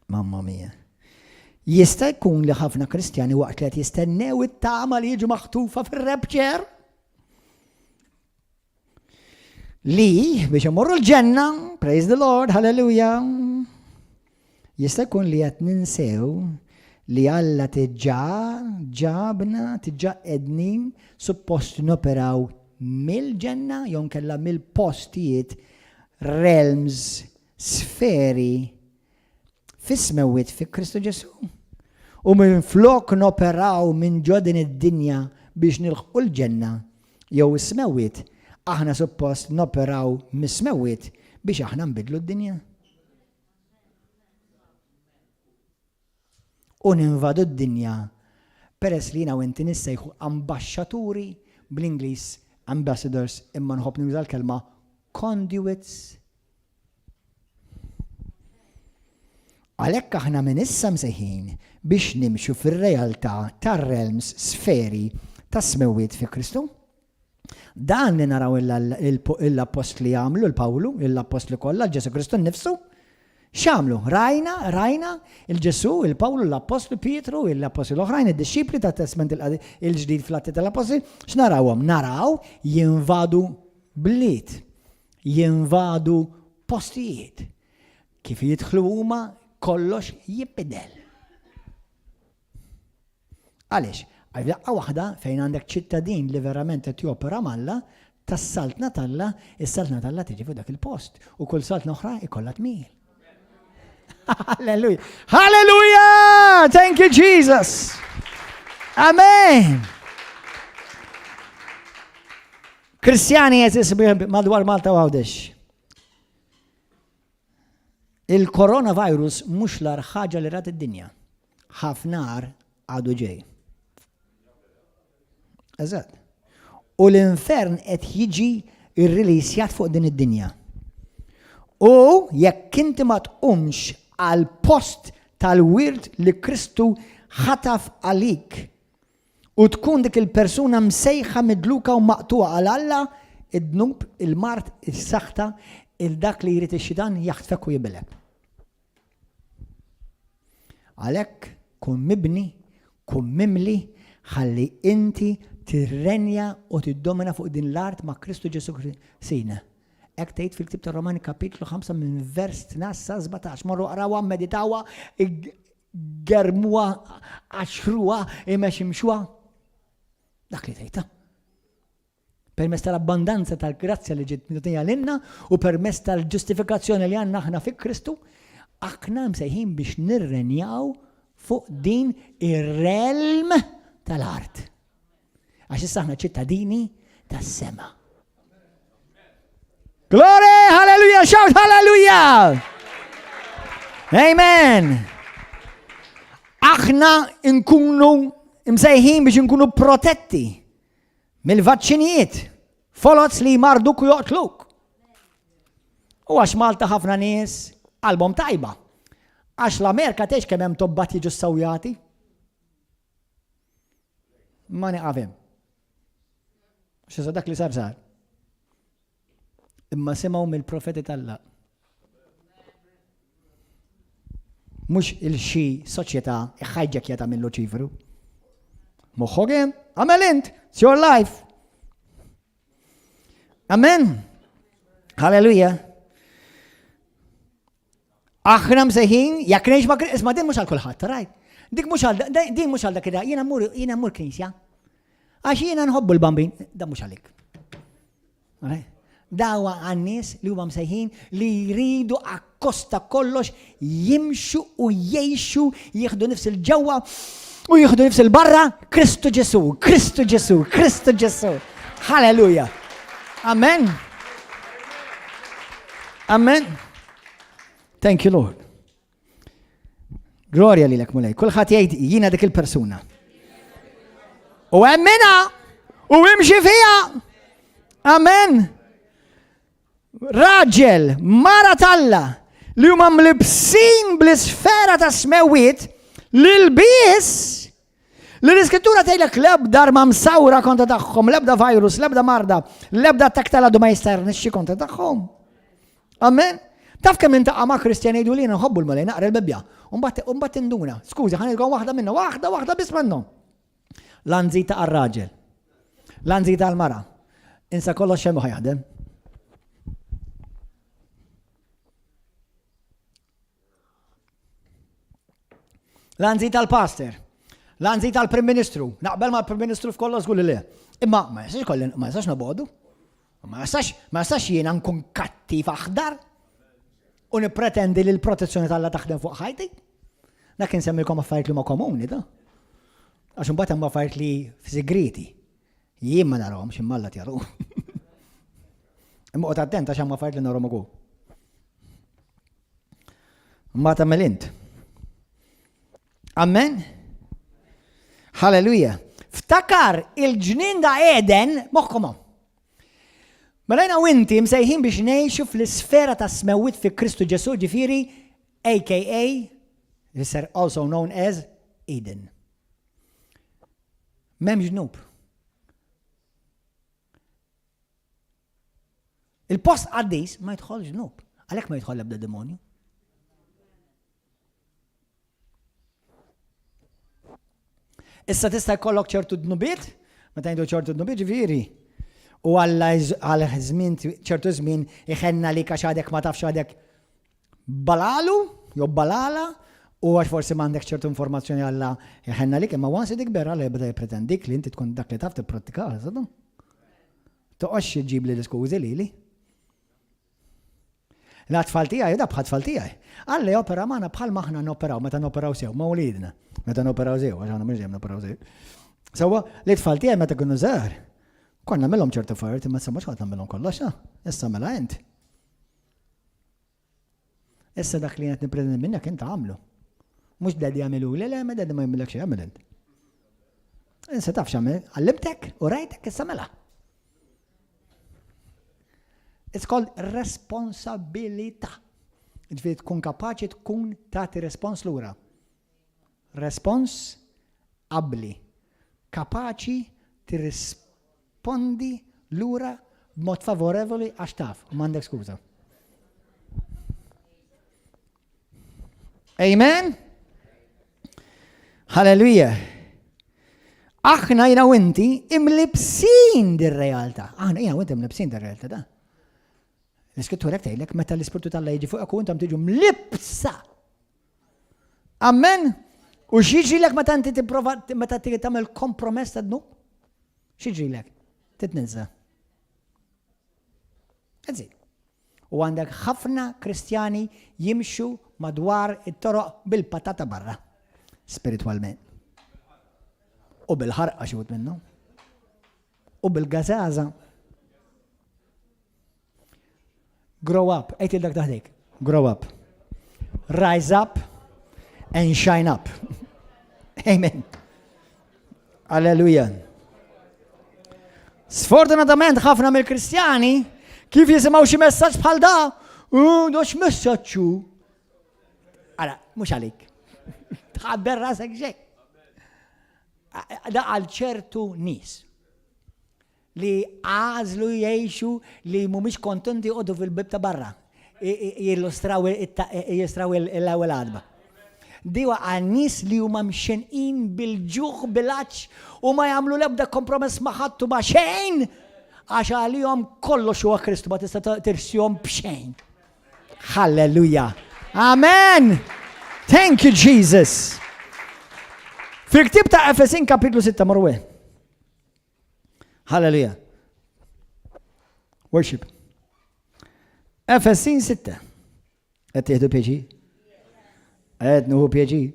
Mamma mia. Jista' jkun li ħafna Kristjani waqt li qed jistennew it-tama li jiġu maħtufa fir-rapture li biex imorru l-ġenna, praise the Lord, hallelujah, jista' jkun li qed ninsew li Alla tiġà ġabna, tiġà qegħdin suppost noperaw mill-ġenna jew nkella mill-postijiet realms sferi fis-smewwiet fi Kristu Ġesù. U minflok noperaw minn ġo din id-dinja biex nilħqu l-ġenna jew is-smewwiet, aħna suppost noperaw mis-smewwiet biex aħna nbiddlu d-dinja. U ninvadu d-dinja peress li jiena u inti nissejħu ambaxxaturi bl-Ingliż ambassadors imma nħobb nuża l-kelma conduits. Għalhekk aħna minn issa msejħin biex nimxu fir-realtà tar-realms sferi tas-smewwiet fi Kristu. Dan li naraw l-appostli jagħmlu, l-Pawlu, l-appostli kollha, Ġesù Kristu nnifsu, x'għamlu? Rajna, rajna il-Ġesù, il-Pawlu, l-appostli Pietru, l-appostli l-oħrajn, id-dixxipli tat-Testment il-ġdid fl-Atti tal-Appostli, x'narawhom? Naraw jinvadu bliet, jinvadu postijiet. Kif jidħlu huma kollox jinbidel. Għaliex? Għax f'daqqa waħda fejn għandek ċittadin li verament qed jopera m'Alla, tas-saltna t'Alla, is-saltna t'Alla tiġi fuq dak il-post u kull saltna oħra jkollha tmil. Halleluja! Halleluja! Thank you Jesus! Amen! Kristjani jeżis madwar Malta u Għawdex. Il-coronavirus mhux l-agħar ħaġa li rat id-dinja. Ħafna agħar għadu ġej. Eżatt. U l-infern qed jiġi rrilisjat fuq din id-dinja. U jekk inti ma tqumx għal post tal-wirt li Kristu ħataf għalik U tkun dik il-persuna msejħa, midluka u maqtugħa għal Alla, id-dnub, il-mard, is-saħta, il-dak li jrid ix-xitan jaħtfek u jibilgħek. Għalhekk kun mibni, kun mimli, ħalli inti tirrenja u tiddomina fuq din l-art ma' Kristu Ġesù Sidna. Hekk tgħid fil-ktieb tar-Romani kapitlu 5 minn vers 12 sa 17. Morru qrawha, meditawha, Germuha, għaxruha, imeximxuha. Dak li tgħidha. Permezz tal-abbandanza tal-grazzja li ġiet mitija lilna u permezz tal-ġustifikazzjoni li għandna aħna fi Kristu, aħna msejħin biex nirrenjaw fuq din ir-realm tal-art. Għax issa aħna ċittadini tas-sema. Glory, hallelujah, shout hallelujah! Amen! Aħna nkunu msejħin biex nkunu protetti mill-vaċċinijiet, folots li jmarduk u joqtluk. U għax Malta ħafna nies qalbhom tajba. Għax l-Amerika tgħix kemm hemm tobbat jiġu ssawjati. Ma nieqaf hemm. X'issa dak li sar sar. Imma simgħu mill-profeti t'Alla. Mhux il-xi soċjetà ħajġekjata minn Luċifru. Moħħok hemm, għamel int, it's your life. Amen. Hallelujah. Aħna msejħin, jekk ngħix ma' isma' din mhux għal kulħadd, rajt. Dik mhux għal din mhux għal dak jiena mmur jiena mmur knisja. Għax jiena nħobbu l-bambin, dan mhux għalik. Dawa għan-nies li huma msejħin li jridu akkosta kollox jimxu u jgħixu jieħdu nifs il-ġewwa u jieħdu nifs il-barra Kristu Ġesu, Kristu Ġesu, Kristu Ġesu. Halleluja. Amen. Amen. Thank you, Lord. Gloria lilek Mulej. Kulħadd jgħid jiena dik il-persuna. U hemmina! U imxi fiha. Amen. Raġel, mara t'Alla, li huma mlibsin bl-isfera ta' smewwiet, l-ilbies li l-iskrittura tgħidlek l-ebda arma msawra kontra tagħhom, l-ebda virus, l-ebda marda, l-ebda attakk tal-għadu ma jista' jirnexxi kontra tagħhom. Amen. Taf kemm intaqa' ma' Kristjani jgħidu li nħobbu l-Mulej naqra l-Bibbja. Mbagħad tinduna. Skużi, ħa ngħidilkom waħda minnhom, waħda waħda biss minnhom. L-anzita għar-raġel. L-anzita għall-mara. Insa kollox xejn ma jaħdem. L-anzita għall-pastor. L-anzita għall-Prim Ministru. Naqbel mal-Prim Ministru f'kollox żgur li le. Imma ma jistax kolli ma jistax nobodu. Ma jistax ma jistax jiena nkun kattiv aħdar u nippretendi li l-protezzjoni tal-Alla taħdem fuq ħajti. Dak insemmilkom affarijiet li huma komuni da. Għax imbagħad hemm affarijiet li f'sigriti. Jien ma narahomx imma Alla tjaru. Imma qgħod attent għax hemm affarijiet li narhom ukoll. Ma tagħmel int. Amen. Halleluja. Ftakar il-ġnien da Eden moħħkom. Mela jiena u inti msejħin biex ngħixu fl-isfera ta' smewwiet fi Kristu Ġesù, ġifieri aka jisser also known as Eden. M'hemmx dnub. Il-post qaddis ma jidħolx dnub, għalhekk ma jidħol ebda demonju. Issa tista' jkollok ċertu dnubiet, meta ngħidu ċertu dnubiet ġifieri, u Alla għal żmien ċertu żmien iħenna li għax għadek ma tafx għadek balalu jew balala u għax forsi m'għandek ċertu informazzjoni Alla iħenna lik imma once tikber Alla jibda jippretendik li inti tkun dak li taf tipprattika. Toqgħodx ġib li l-iskużi lili. La tfal tiegħi, da bħal tfal tiegħi. Alla jopera magħna bħal maħna noperaw meta noperaw sew ma' wliedna. Meta noperaw sew, għax aħna mhux dejjem noperaw sew. Sewwa, li tfal tiegħi meta kienu żgħar, konna nagħmilhom ċertu affarijiet imma issa mhux kont nagħmilhom kollox, issa mela int. Issa dak li qed nippretendi minnek int għamlu. Mhux daddy għamilu le le, ma daddy ma jagħmilek xejn għamel int. Insa taf x'għamel, għallimtek u rajtek issa mela. It's called responsabilità. Ġifieri tkun kapaċi tkun tagħti respons lura. Respons abbli. Kapaċi tirrispondi lura b'mod favorevoli għax taf u m'għandek skuża. Amen? Halleluja. Aħna jina u inti imlibsin dir-realtà. Aħna jina u inti imlibsin dir-realtà da. L-iskrittura tgħidlek meta l-Ispirtu tal jiġi fuqek u intom tiġu mlibsa. Amen. U x'jiġrilek meta inti tipprova meta tagħmel kompromess ta' dnub? X'jiġrilek? Titninsa. That's U għandek ħafna Kristjani jimxu madwar it-toroq bil-patata barra, spiritwalment. U bil-ħarqa xi wħud minnhom. U bil-gażaża. Grow up, għid lil dak ta' ħdejk. Grow up. Rise up and shine up. Amen. Alleluja. Sfortunatament ħafna mill-Kristjani kif jisimgħu xi messaġġ bħal da, u dox messaġġu. Ara, mhux għalik. Tħabber rasek xejn. Da għal ċertu nies li għażlu jgħixu li mhumiex kontenti joqogħdu fil-bib ta' barra jillustraw l-ewwel għadba. Diwa għal nies li huma mxenqin bil-ġuħ bil-għatx u ma jagħmlu l-ebda kompromess ma' ħadd u ma' xejn għax għalihom kollox huwa Kristu ma tista' tirsihom b'xejn. Halleluja. Amen. Thank you Jesus. Fil-ktib ta' Efesin kapitlu 6 marwe. Halleluja. Worship. Efesin 6. Qed tieħdu pjaċir? Qed nieħu pjaċir.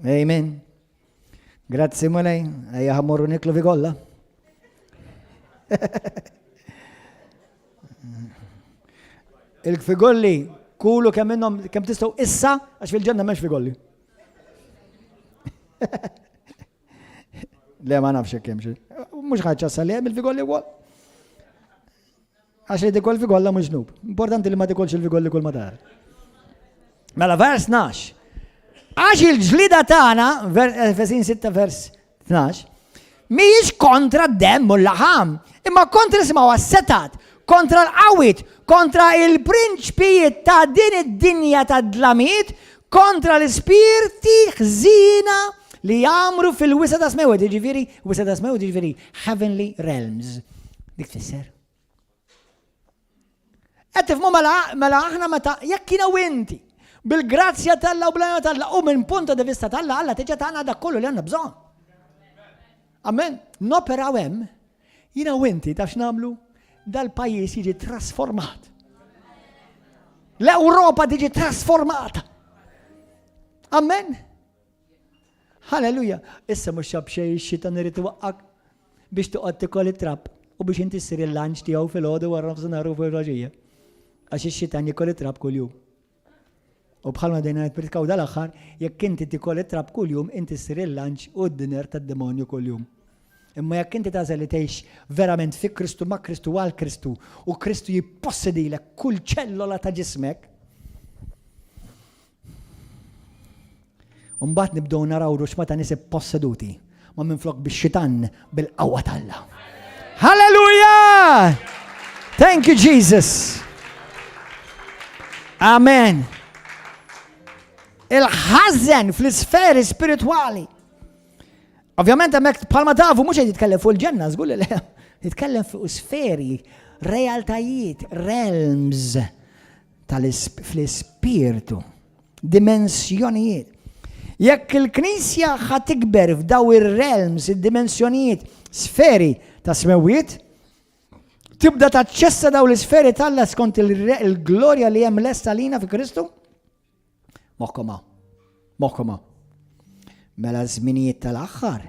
Amen. Grazzi Mulej, ejja ħammorru niklu fi kollha. Il-figolli kulu kemm minnhom kemm tistgħu issa għax fil-ġenna m'hemmx figolli. Le ma nafx hekk hemm xi. Mhux ħaġa salem il-figolli wkoll. Għax li tikol figolla mhux dnub. Importanti li ma tikolx il-figolli kull ma tara. Mela vers 12. Għax il-ġlida tagħna, Efesin 6 vers 12, mhijiex kontra d-demm u l-laħam, imma kontra isimgħu għas-setat, kontra l-qawwiet, kontra il-prinċpijiet ta' din id-dinja ta' dlamiet, kontra l-ispirti ħżiena li jagħmru fil-wisa ta' smewet, jiġifieri wisa ta' smewet jiġifieri heavenly realms. Dik tfisser. Qed tifhmu mela, mela aħna meta jekk jiena u inti bil-grazzja t'Alla u bl t'Alla u minn punto di vista t'Alla Alla tiġa tagħna dak kollu li għandna bżonn. Amen. Noperaw hemm, jiena u inti taf x'nagħmlu? Dal-pajjiż jiġi trasformat. L-Ewropa tiġi trasformata. Amen. Halleluja! Issa mhux xab xejn ix-xitan irid iwaqqak biex toqgħod tikol it-trab u biex inti ssir il-lunch tiegħu filgħodu wara nofsinhar u filgħaxija. Għax ix-xitan jikol it-trab kuljum. U bħalma dejna nippritkaw dal-aħħar, jekk inti tikol it-trab kuljum, inti ssir il-lunch u d-dinner tad-demonju kuljum. Imma jekk inti tagħżel li tgħix verament fi Kristu, ma' Kristu, għal Kristu, u Kristu jippossedilek kull ċellola ta' ġismek, U mbagħad nibdew naraw ruxma ta' nies ipposseduti, ma minflok bix-xitan bil-qawwa t'Alla. Halleluja! Thank you Jesus. Amen. Il-ħażen fl-isferi spiritwali. Ovvjament hemmhekk bħalma tafu mhux qed jitkellem fuq il-ġenna, żgur li jitkellem fuq sferi, realtajiet, realms tal-fl-ispirtu. Dimensjonijiet. Jekk il-Knisja ħa tikber f'daw ir-realms, id-dimensjonijiet, sferi ta' smewwiet, tibda taċċessa daw l-isferi t'Alla skont il-glorja li hemm lesta lina fi Kristu? Moħħkom hawn. Moħħkom hawn. Mela żminijiet tal-aħħar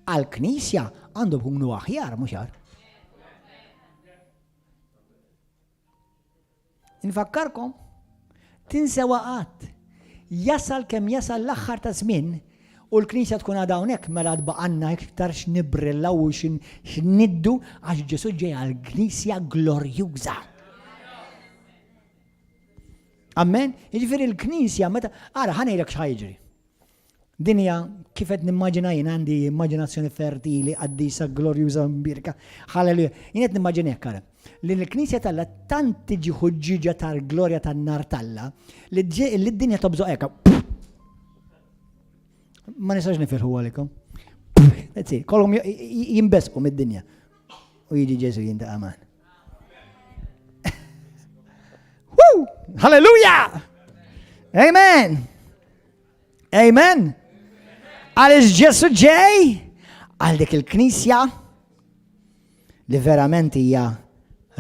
għall-Knisja għandhom ikunu aħjar mhux agħar. Infakkarkom, tinsewha qatt. Jasal kemm jasal l-aħħar ta' żmien u l-Knisja tkun għadha hawnhekk mela għad baqgħalna iktar x'nibrillaw u x'niddu għax Ġesù ġej għal Knisja glorjuża. Amen? Jiġifieri l-Knisja meta ara ħa ngħidlek x'ħa jiġri. Din hija kif qed nimmaġina jien għandi immaġinazzjoni fertili, qaddisa, glorjuża, mbierka. Halleluja. Jien qed nimmaġina hekk ara. Li l-Knisja t'Alla tant tiġi ħuġġieġa tal-glorja tan-nar t'Alla li d-dinja tobżoq hekk. Ma nistax nifirħu għalikom. That's it. Kollhom jimbesqu mid-dinja. U jiġi Ġesu jintaqa' man. Woo! Hallelujah! Amen! Amen. Għaliex Ġesu ġej għal dik il-knisja li verament hija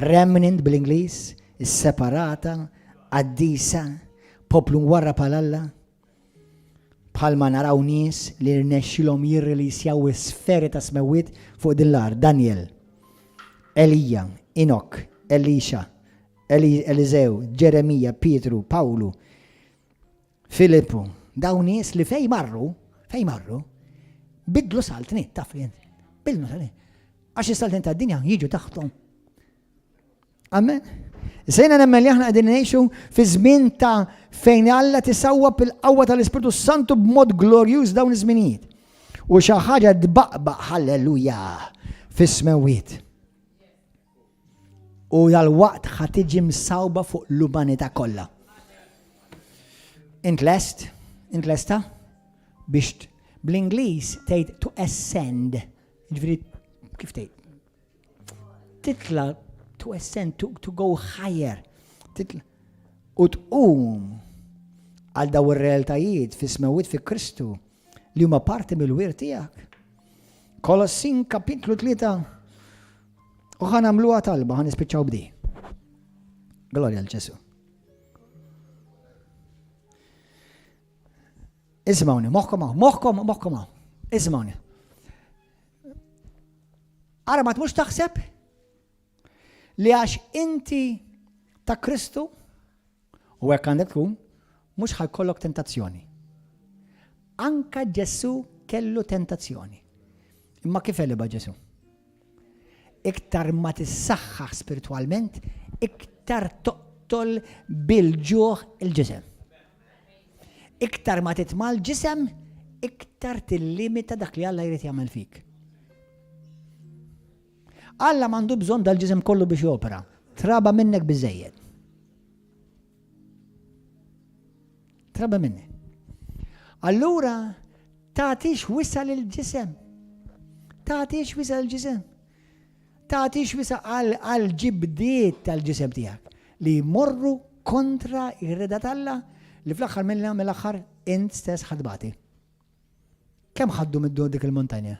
remnant bl-Ingliż, separata, qaddisa, poplu mwarrab għal Alla, bħalma naraw nies li rnexxilhom jirrilisjaw is-sferi ta' smewwiet fuq din l-art, Daniel, Elija, Inok, Elisha, Eliżew, Ġeremija, Pietru, Pawlu, Filippu, dawn nies li fej marru, fej marru, bidlu saltniet, taf li bidlu saltniet. Għax is-saltniet tad-dinja jiġu taħtom. Amen. Sejna nemmen li aħna qegħdin ngħixu fi żmien ta' fejn Alla tisawwa bil-qawwa tal-Ispirtu Santu b'mod glorjuż dawn iż-żminijiet. U xi ħaġa tbaqbaq halleluja fis-smewwiet. U dal-waqt ħa tiġi msawba fuq l-umanità kollha. Int lest? Int lesta? Biex bl-Ingliż tgħid to ascend. Ġifieri kif tgħid? Titla to ascend, to, to go higher. Titla u tqum għal daw ir-realtajiet fi smewwiet fi Kristu li huma parti mill-wirt tiegħek. Kolossin kapitlu 3 u ħa nagħmluha talba ħa nispiċċaw b'di. Glorja l Ġesu. Ismawni, moħkom hawn, moħkom, moħkom hawn. Ismawni. Ara ma tmux taħseb li għax inti ta' Kristu U hekk għandek tkun, mhux ħa jkollok tentazzjoni. Anka Ġesù kellu tentazzjoni. Imma kif għelibha Ġesù? Iktar ma tissaħħaħ spiritwalment, iktar toqtol bil-ġuħ il-ġisem. Iktar ma titma' l-ġisem, iktar tillimita dak li Alla jrid jagħmel fik. Alla m'għandu bżonn dal-ġisem kollu biex jopera. Traba minnek biżejjed. Traba minnek. Allura, tagħtix wisa lil ġisem. Tagħtix wisa lil ġisem. Tagħtix wisa għal ġibdiet tal-ġisem tiegħek li jmorru kontra ir-rieda t'Alla li fl-aħħar mill-aħħar int stess ħa tbati. Kemm ħaddu middu dik il-muntanja?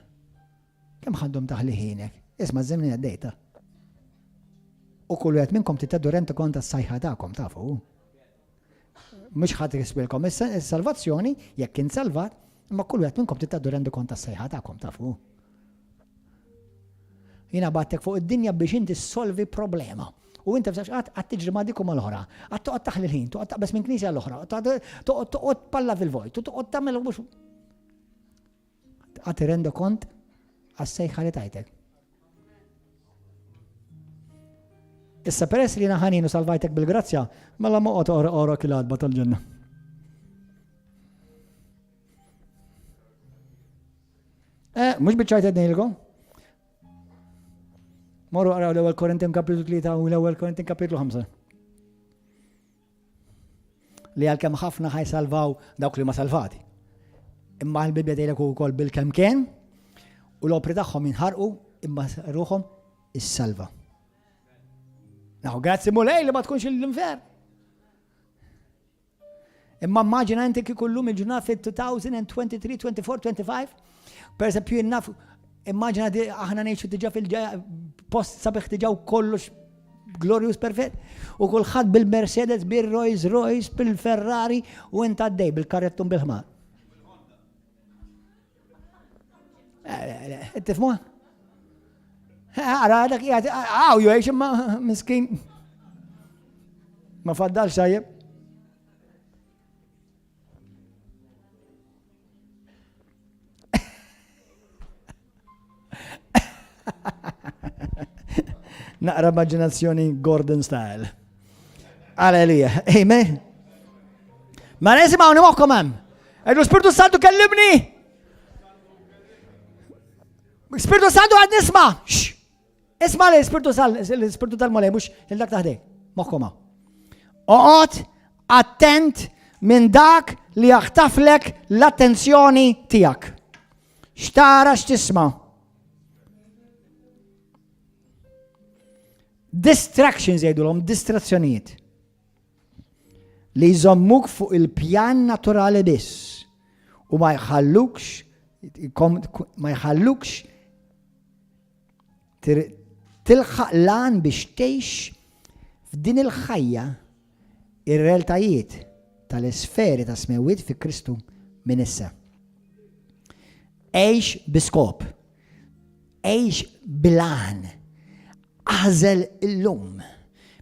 Kemm ħaddhom taħli ħinek? Isma' żemni għaddejta. U kull wieħed minnkom titgħaddu renta kont tas-sajħa tagħkom tafu. Mhux ħadd jisbilkom is-salvazzjoni jekk kien salvat, imma kull wieħed minnkom titgħaddu rendu kont tas-sejħa tagħkom tafu. Jiena battek fuq id-dinja biex inti solvi problema. U inti f'sax qatt qatt tiġri ma' dik u mal-oħra. Qatt toqgħod taħli l-ħin, toqgħod taqbeż minn knisja l-oħra, toqgħod palla fil-vojt, toqgħod tagħmel mhux. Qatt irrendo kont għas-sejħa li tajtek. Issa peress li naħanin u salvajtek bil-grazzja, mela ma qgħod orok il-għadba tal-ġenna. Eh, mhux biċċajt qed ngħidilkom. Morru għaraw l-ewwel Korintin kapitlu 3 u l-ewwel Korintin kapitlu 5. Li għalkemm ħafna ħajsalvaw dawk li ma salvati. Imma l-Bibja tgħidlek ukoll bil-kemm kien u l-opri tagħhom jinħarqu imma ruħhom issalva. Naħu, grazzi mulej li ma tkunx l-infern. Imma immaġina inti kieku llum il-ġurnata fil-2023, 24, 25, per eżempju jien naf, immaġina aħna ngħixu diġà fil-post sabiħ diġà u kollox glorious perfett, u kulħadd bil-Mercedes, bil-Rolls Royce, bil-Ferrari u int għaddej bil-karrettun bil-ħmar. Eh, eh, Tifmu? Ara, dak jgħat, għaw ju imma miskin. Ma faddal xajjeb. Naqra immaġinazzjoni Gordon style. Alleluja. Amen. Ma nisimgħu moħħkom hemm. Għidu Spirtu Santu kellimni. Spirtu Santu għad nisma'. Isma' li Spirtu l-Spirtu tal-Mulej mhux lil dak taħdej. Moħħkom hawn. Oqgħod attent minn dak li jaħtaflek l-attenzjoni tiegħek. X'tara x'tisma'. Distractions jgħidulhom distrazzjonijiet. Li jżommuk fuq il-pjan naturali biss u ma jħallukx ma jħallukx tilħaq lan biex tgħix f'din il-ħajja ir-realtajiet tal-isferi ta' smewwiet fi Kristu minn issa. Għix bi skop. Għix bil-għan. Agħżel illum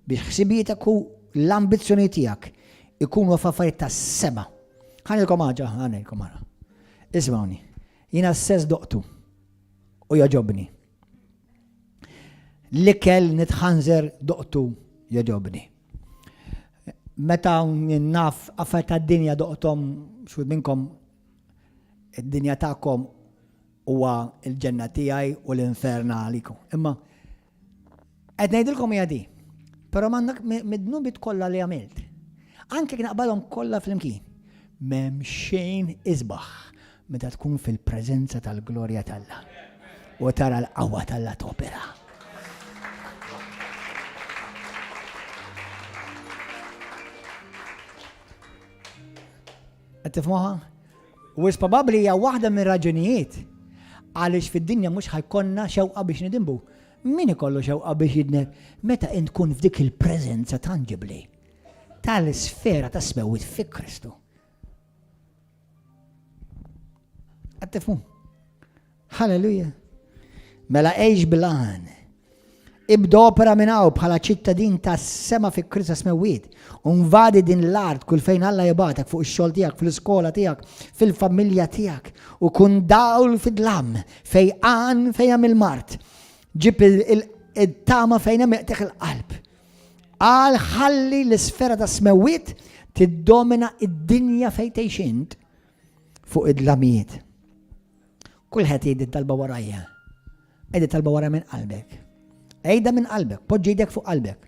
biex ħsibietek u l-ambizzjoni tiegħek ikunu f'affarijiet tas-sema. Ħa ngħidilkom ħaġa, ħa ngħidilkom ħaġa. Ismawni, jiena s-sess doqtu u jogħġobni. L-ikel nitħanżer doqtu jogħġobni. Meta naf affarijiet tad-dinja doqthom xud minnkom id-dinja tagħkom huwa l-ġenna tiegħi u l-infern għalikom. Imma qed ngħidilkom hija di. Però m'għandek mid-dnubiet kollha li għamilt. Anke jekk naqbalhom kollha flimkien, m'hemm xejn isbaħ meta tkun fil-preżenza tal-glorja t'Alla u tara l-qawwa t'Alla topera. Qed tifhmuha? U wis probabbli hija waħda mir-raġunijiet għaliex fid-dinja mhux ħajkonna xewqa biex nidinbu. Min ikollu xewqa biex jidneb meta int tkun f'dik il-preżenza tangibbli tal-isfera ta' smewwiet fi Kristu. Qed tifhmu? Halleluja. Mela għix bil-għan. Ibda opera minn hawn bħala ċittadin tas-sema fi Kristu smewwiet. Invadi din l-art kull fejn Alla jibgħatek fuq ix-xogħol tiegħek, fl-iskola tiegħek, fil-familja tiegħek u kun dawl fid-dlam fejqan fejn hemm il-mard. Ġib il-tama fejn hemm iqteħ il-qalb. Għal ħalli l-isfera ta' smewwiet tiddomina id-dinja fejn tgħix int fuq id-dlamijiet. Kulħadd jgħid talba warajja. Għid talba wara minn qalbek. Għidha minn qalbek, poġġi jdek fuq qalbek.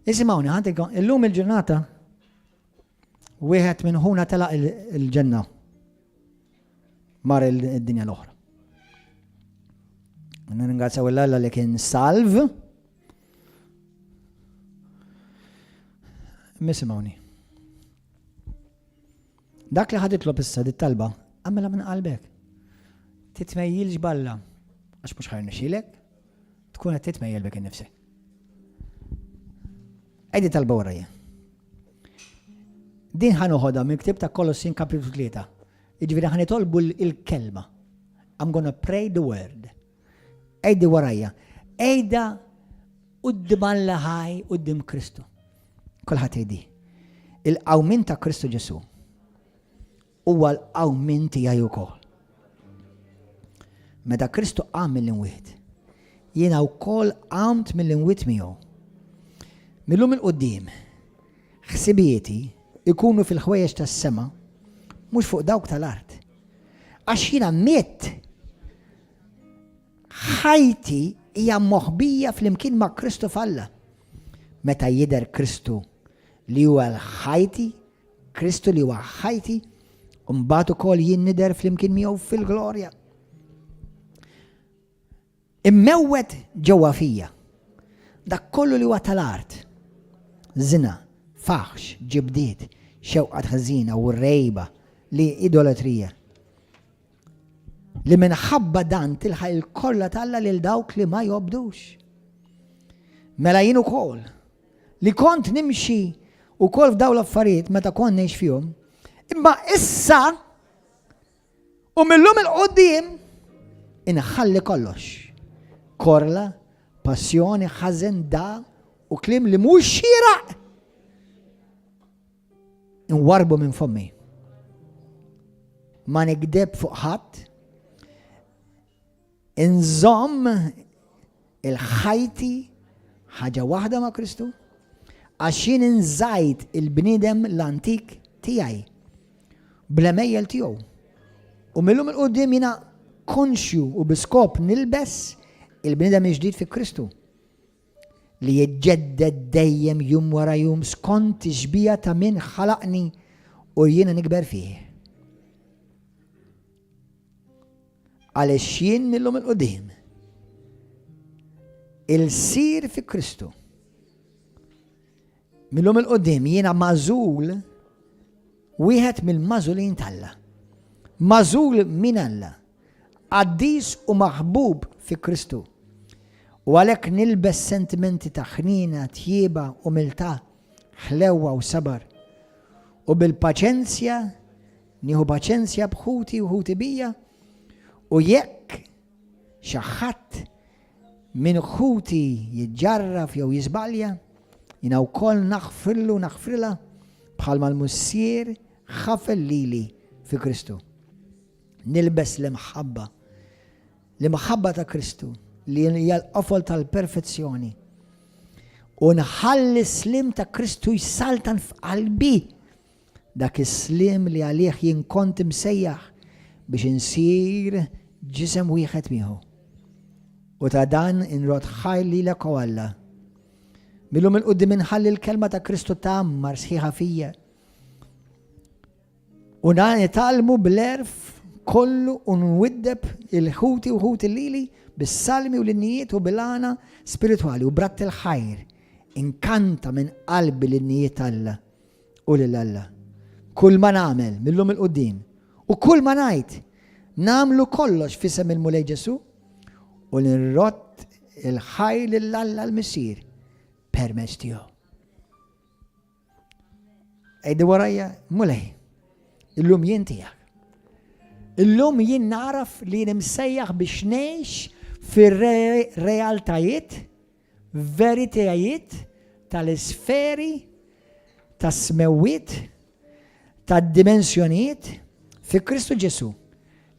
Isimgħuni, ħantikom, illum il-ġurnata wieħed minn ħuna telaq il-ġenna mar il-dinja l-oħra. Nirringrazzjaw l-Alla li kien salv. Misimgħuni. Dak li ħa titlob issa dit-talba, għamilha minn qalbek. Titmejjilx balla, għax mhux ħa jirnexxilek, tkun qed titmejjel bik innifsek. Għidi talba warajja. Din ħa noħodha minn ktib ta' Kolossin kapitlu 3. Jiġifieri ħa nitolbu l-kelma. I'm gonna pray the word. Għidi warajja. Għidha quddiem Alla ħaj quddiem Kristu. Kulħadd jgħidi. Il-qawmin ta' Kristu Ġesu huwa l-qawmin tiegħi wkoll. Meta Kristu qam mill-imwiet, jiena wkoll qamt mill-imwiet miegħu. Millum il-quddiem, ħsibijieti ikunu fil-ħwejjeġ tas-sema, mhux fuq dawk tal-art. Għax jiena mitt Ħajti hija moħbija flimkien ma' Kristu f'Alla. Meta jidher Kristu li huwa l-ħajti, Kristu li huwa ħajti, u mbagħad ukoll jien nidher flimkien miegħu fil-glorja. Immewwet ġewwa fija dak kollu li huwa tal-art, żina, faħx, ġibdiet, xewqat ħażina u rejba li idolatrija. Li minħabba dan tilħaq il-korla t'Alla lil dawk li ma jobdux. Mela jien ukoll, li kont nimxi ukoll f'dawn l-affarijiet meta kont ngħix fihom, imma issa u millum il-qudiem inħalli kollox. Korla, passjoni, ħażen, da u kliem li mhux xieraq Inwarrbu minn fommi. Ma nikdeb fuq ħadd. Inżomm il-ħajti ħaġa waħda ma' Kristu, għax jien inżajt il-bniedem l-antik tiegħi bl-għemejjel tiegħu. U millum il-qudiem jiena konxju u bi skop nilbes il-bniedem il-ġdid fi Kristu. li jiġġedded dejjem jum wara jum skont ix-xbieha ta' min ħalaqni u jiena nikber fih. Għaliex jien millum il-qudiem il-sir fi Kristu. Millum il-qudiem jiena magħżul wieħed mill-magħżulin t'Alla. Magħżul minn Alla. Qaddis u maħbub fi Kristu. U għalhekk nilbes sentimenti ta' ħniena, tjieba, umiltà, ħlewwa u sabar. U bil-paċenzja nieħu paċenzja b'ħuti u ħuti bija, u jekk xi ħadd minn ħuti jiġġarraf jew jiżbalja, jiena wkoll naħfirlu naħfrilha bħalma l-Missier ħafer lili fi Kristu. Nilbes l-imħabba. L-imħabba ta' Kristu li hija l-qofol tal-perfezzjoni. U nħalli s-slim ta' Kristu jsaltan f'qalbi. Dak is-slim li għalih jien kont imsejjaħ biex insir ġisem wieħed miegħu. U ta' dan inrod ħajr lilek o Alla. Millum il-qudiem inħalli l-kelma ta' Kristu tgħammar sħiħa fija. U nitgħallmu bl-għerf kollu u nwiddeb il-ħuti u ħuti lili bis-salmi u l-innijiet u bil-għana spiritwali u bratt il-ħajr. Inkanta minn qalbi l-innijiet Alla u lil Alla. Kull ma nagħmel millum il-qudiem u kull ma ngħid nagħmlu kollox f'isem il-Mulej Ġesu u nirrott il-ħajr lil Alla l-Missier permezz tiegħu. Għidi warajja, Mulej, illum jien tiegħek. Illum jien naraf li jien imsejjaħ biex ngħix fir-realtajiet, veritajiet tal-isferi, tas-smewwiet, tad-dimensjonijiet fi Kristu Ġesu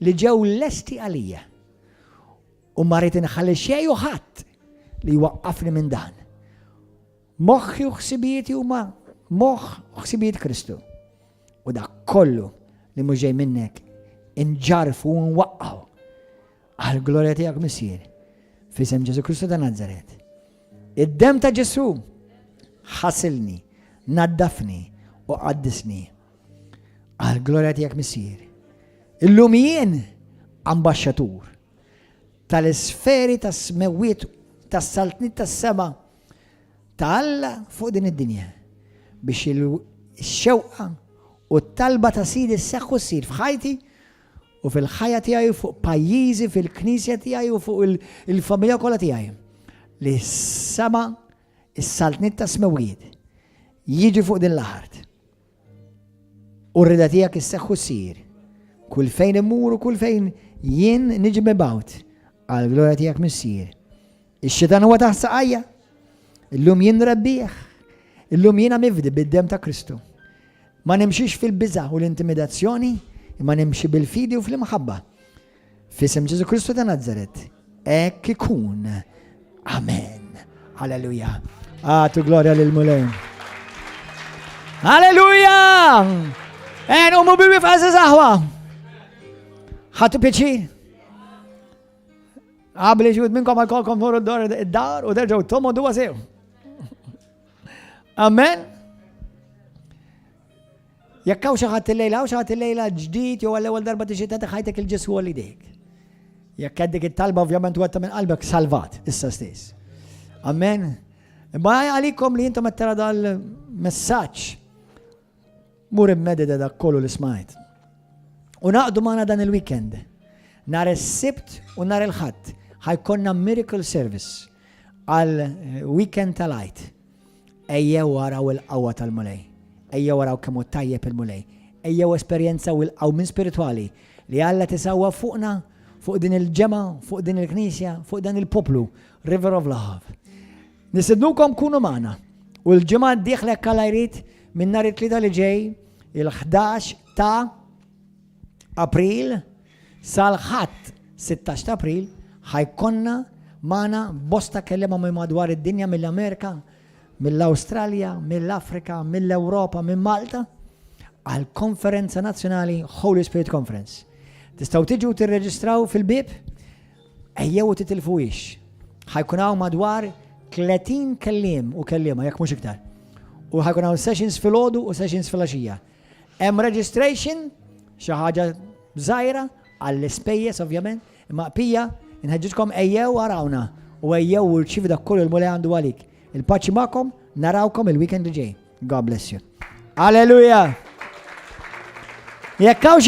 li ġew lesti għalija. U ma rrid inħalli xejn u ħadd li jwaqqafni minn dan. Moħħi u ħsibijieti huma moħħ u ħsibijiet Kristu. U dak kollu li mhux ġej minnek inġarfu u nwaqqgħu għal glorja tiegħek Missier. F'isem Ġesu Kristu ta' Nazaret. Id-dem ta' Ġesu ħasilni, naddafni u qaddisni għal glorja tiegħek Missier. Illum jien ambaxxatur tal-isferi tas-smewwiet tas-saltniet tas-sema ta' Alla fuq din id-dinja biex il-xewqa u t-talba ta' Sidi sseħħ u ssir f'ħajti u fil-ħajja tiegħi fuq pajjiżi, fil-knisja tiegħi u fuq il-familja kollha tiegħi. Li s-sema, is-saltniet ta' smewwiet jiġi fuq din l-art. U r-rida tiegħek isseħħ u ssir. Kull fejn immur u kull fejn jien niġi mibgħut għal glorja tiegħek Missier. Ix-xitan huwa taħt saqajja. Illum jien rebbieħ. Illum jiena mifdi bid-dem ta' Kristu. Ma nimxix fil-biża' u l-intimidazzjoni, imma nimxi bil-fidi u fl-imħabba. F'isem Ġesu Kristu ta' Nazaret. Hekk ikun. Amen. Halleluja. Agħtu glorja lil Mulej. Halleluja! En umu bibi f'għażiż aħwa. Ħadtu pjaċir? Qabli ġud minnkom għal tmorru d-dar u terġgħu tomodu għasew. Amen. Jekk hawn xi ħadd illejla, hawn xi ħadd illejla ġdid jew għall-ewwel darba tixtieq tagħti ħajtek lil Ġesù għal idejk. Jekk għedt dik it-talba ovvjament għedtha minn qalbek salvat issa stess. Amen. Imma għalikom li intom qed tara dal-messaġġ mur immedita dak kollu li smajt. U ingħaqdu magħna dan il-weekend. Nhar is-Sibt u nhar il-Ħadd ħa jkollna Miracle Service għal weekend tal-Għid. Ejjew araw il-qawwa tal-Mulej. Ejjew araw kemm hu tajjeb il-Mulej. Ejjew esperjenzaw il-qawmien spiritwali li Alla tisawwa fuqna, fuq din il-ġemgħa, fuq din il-knisja, fuq dan il-poplu, River of Love. Nistednukom kunu magħna. U l-ġimgħa d-dieħla jekk Alla jrid minn nhar it-Tlieta li ġej il-11 ta' April sal-Ħadd 16 ta' April ħa jkollna magħna bosta kelliema minn madwar id-dinja mill-Amerika, mill-Awstralja, mill-Afrika, mill-Ewropa, minn Malta għal konferenza nazzjonali Holy Spirit Conference. Tistgħu tiġu tirreġistraw fil-bib, ejjew u titilfuhiex. Ħa jkun hawn madwar 30 kelliem u kelliema, jekk mhux iktar. U ħa jkun hawn sessions fil-għodu u sessions fil-għaxija. Hemm registration, xi ħaġa żgħira għall-ispejjeż ovvjament, imma pija nħeġġiġkom ejjew arawna u ejjew u rċivi dak kollu l-Mulej għandu għalik. Il-paċi magħkom, narawkom il-weekend li ġej. God bless you. Alleluja! Jekk hawn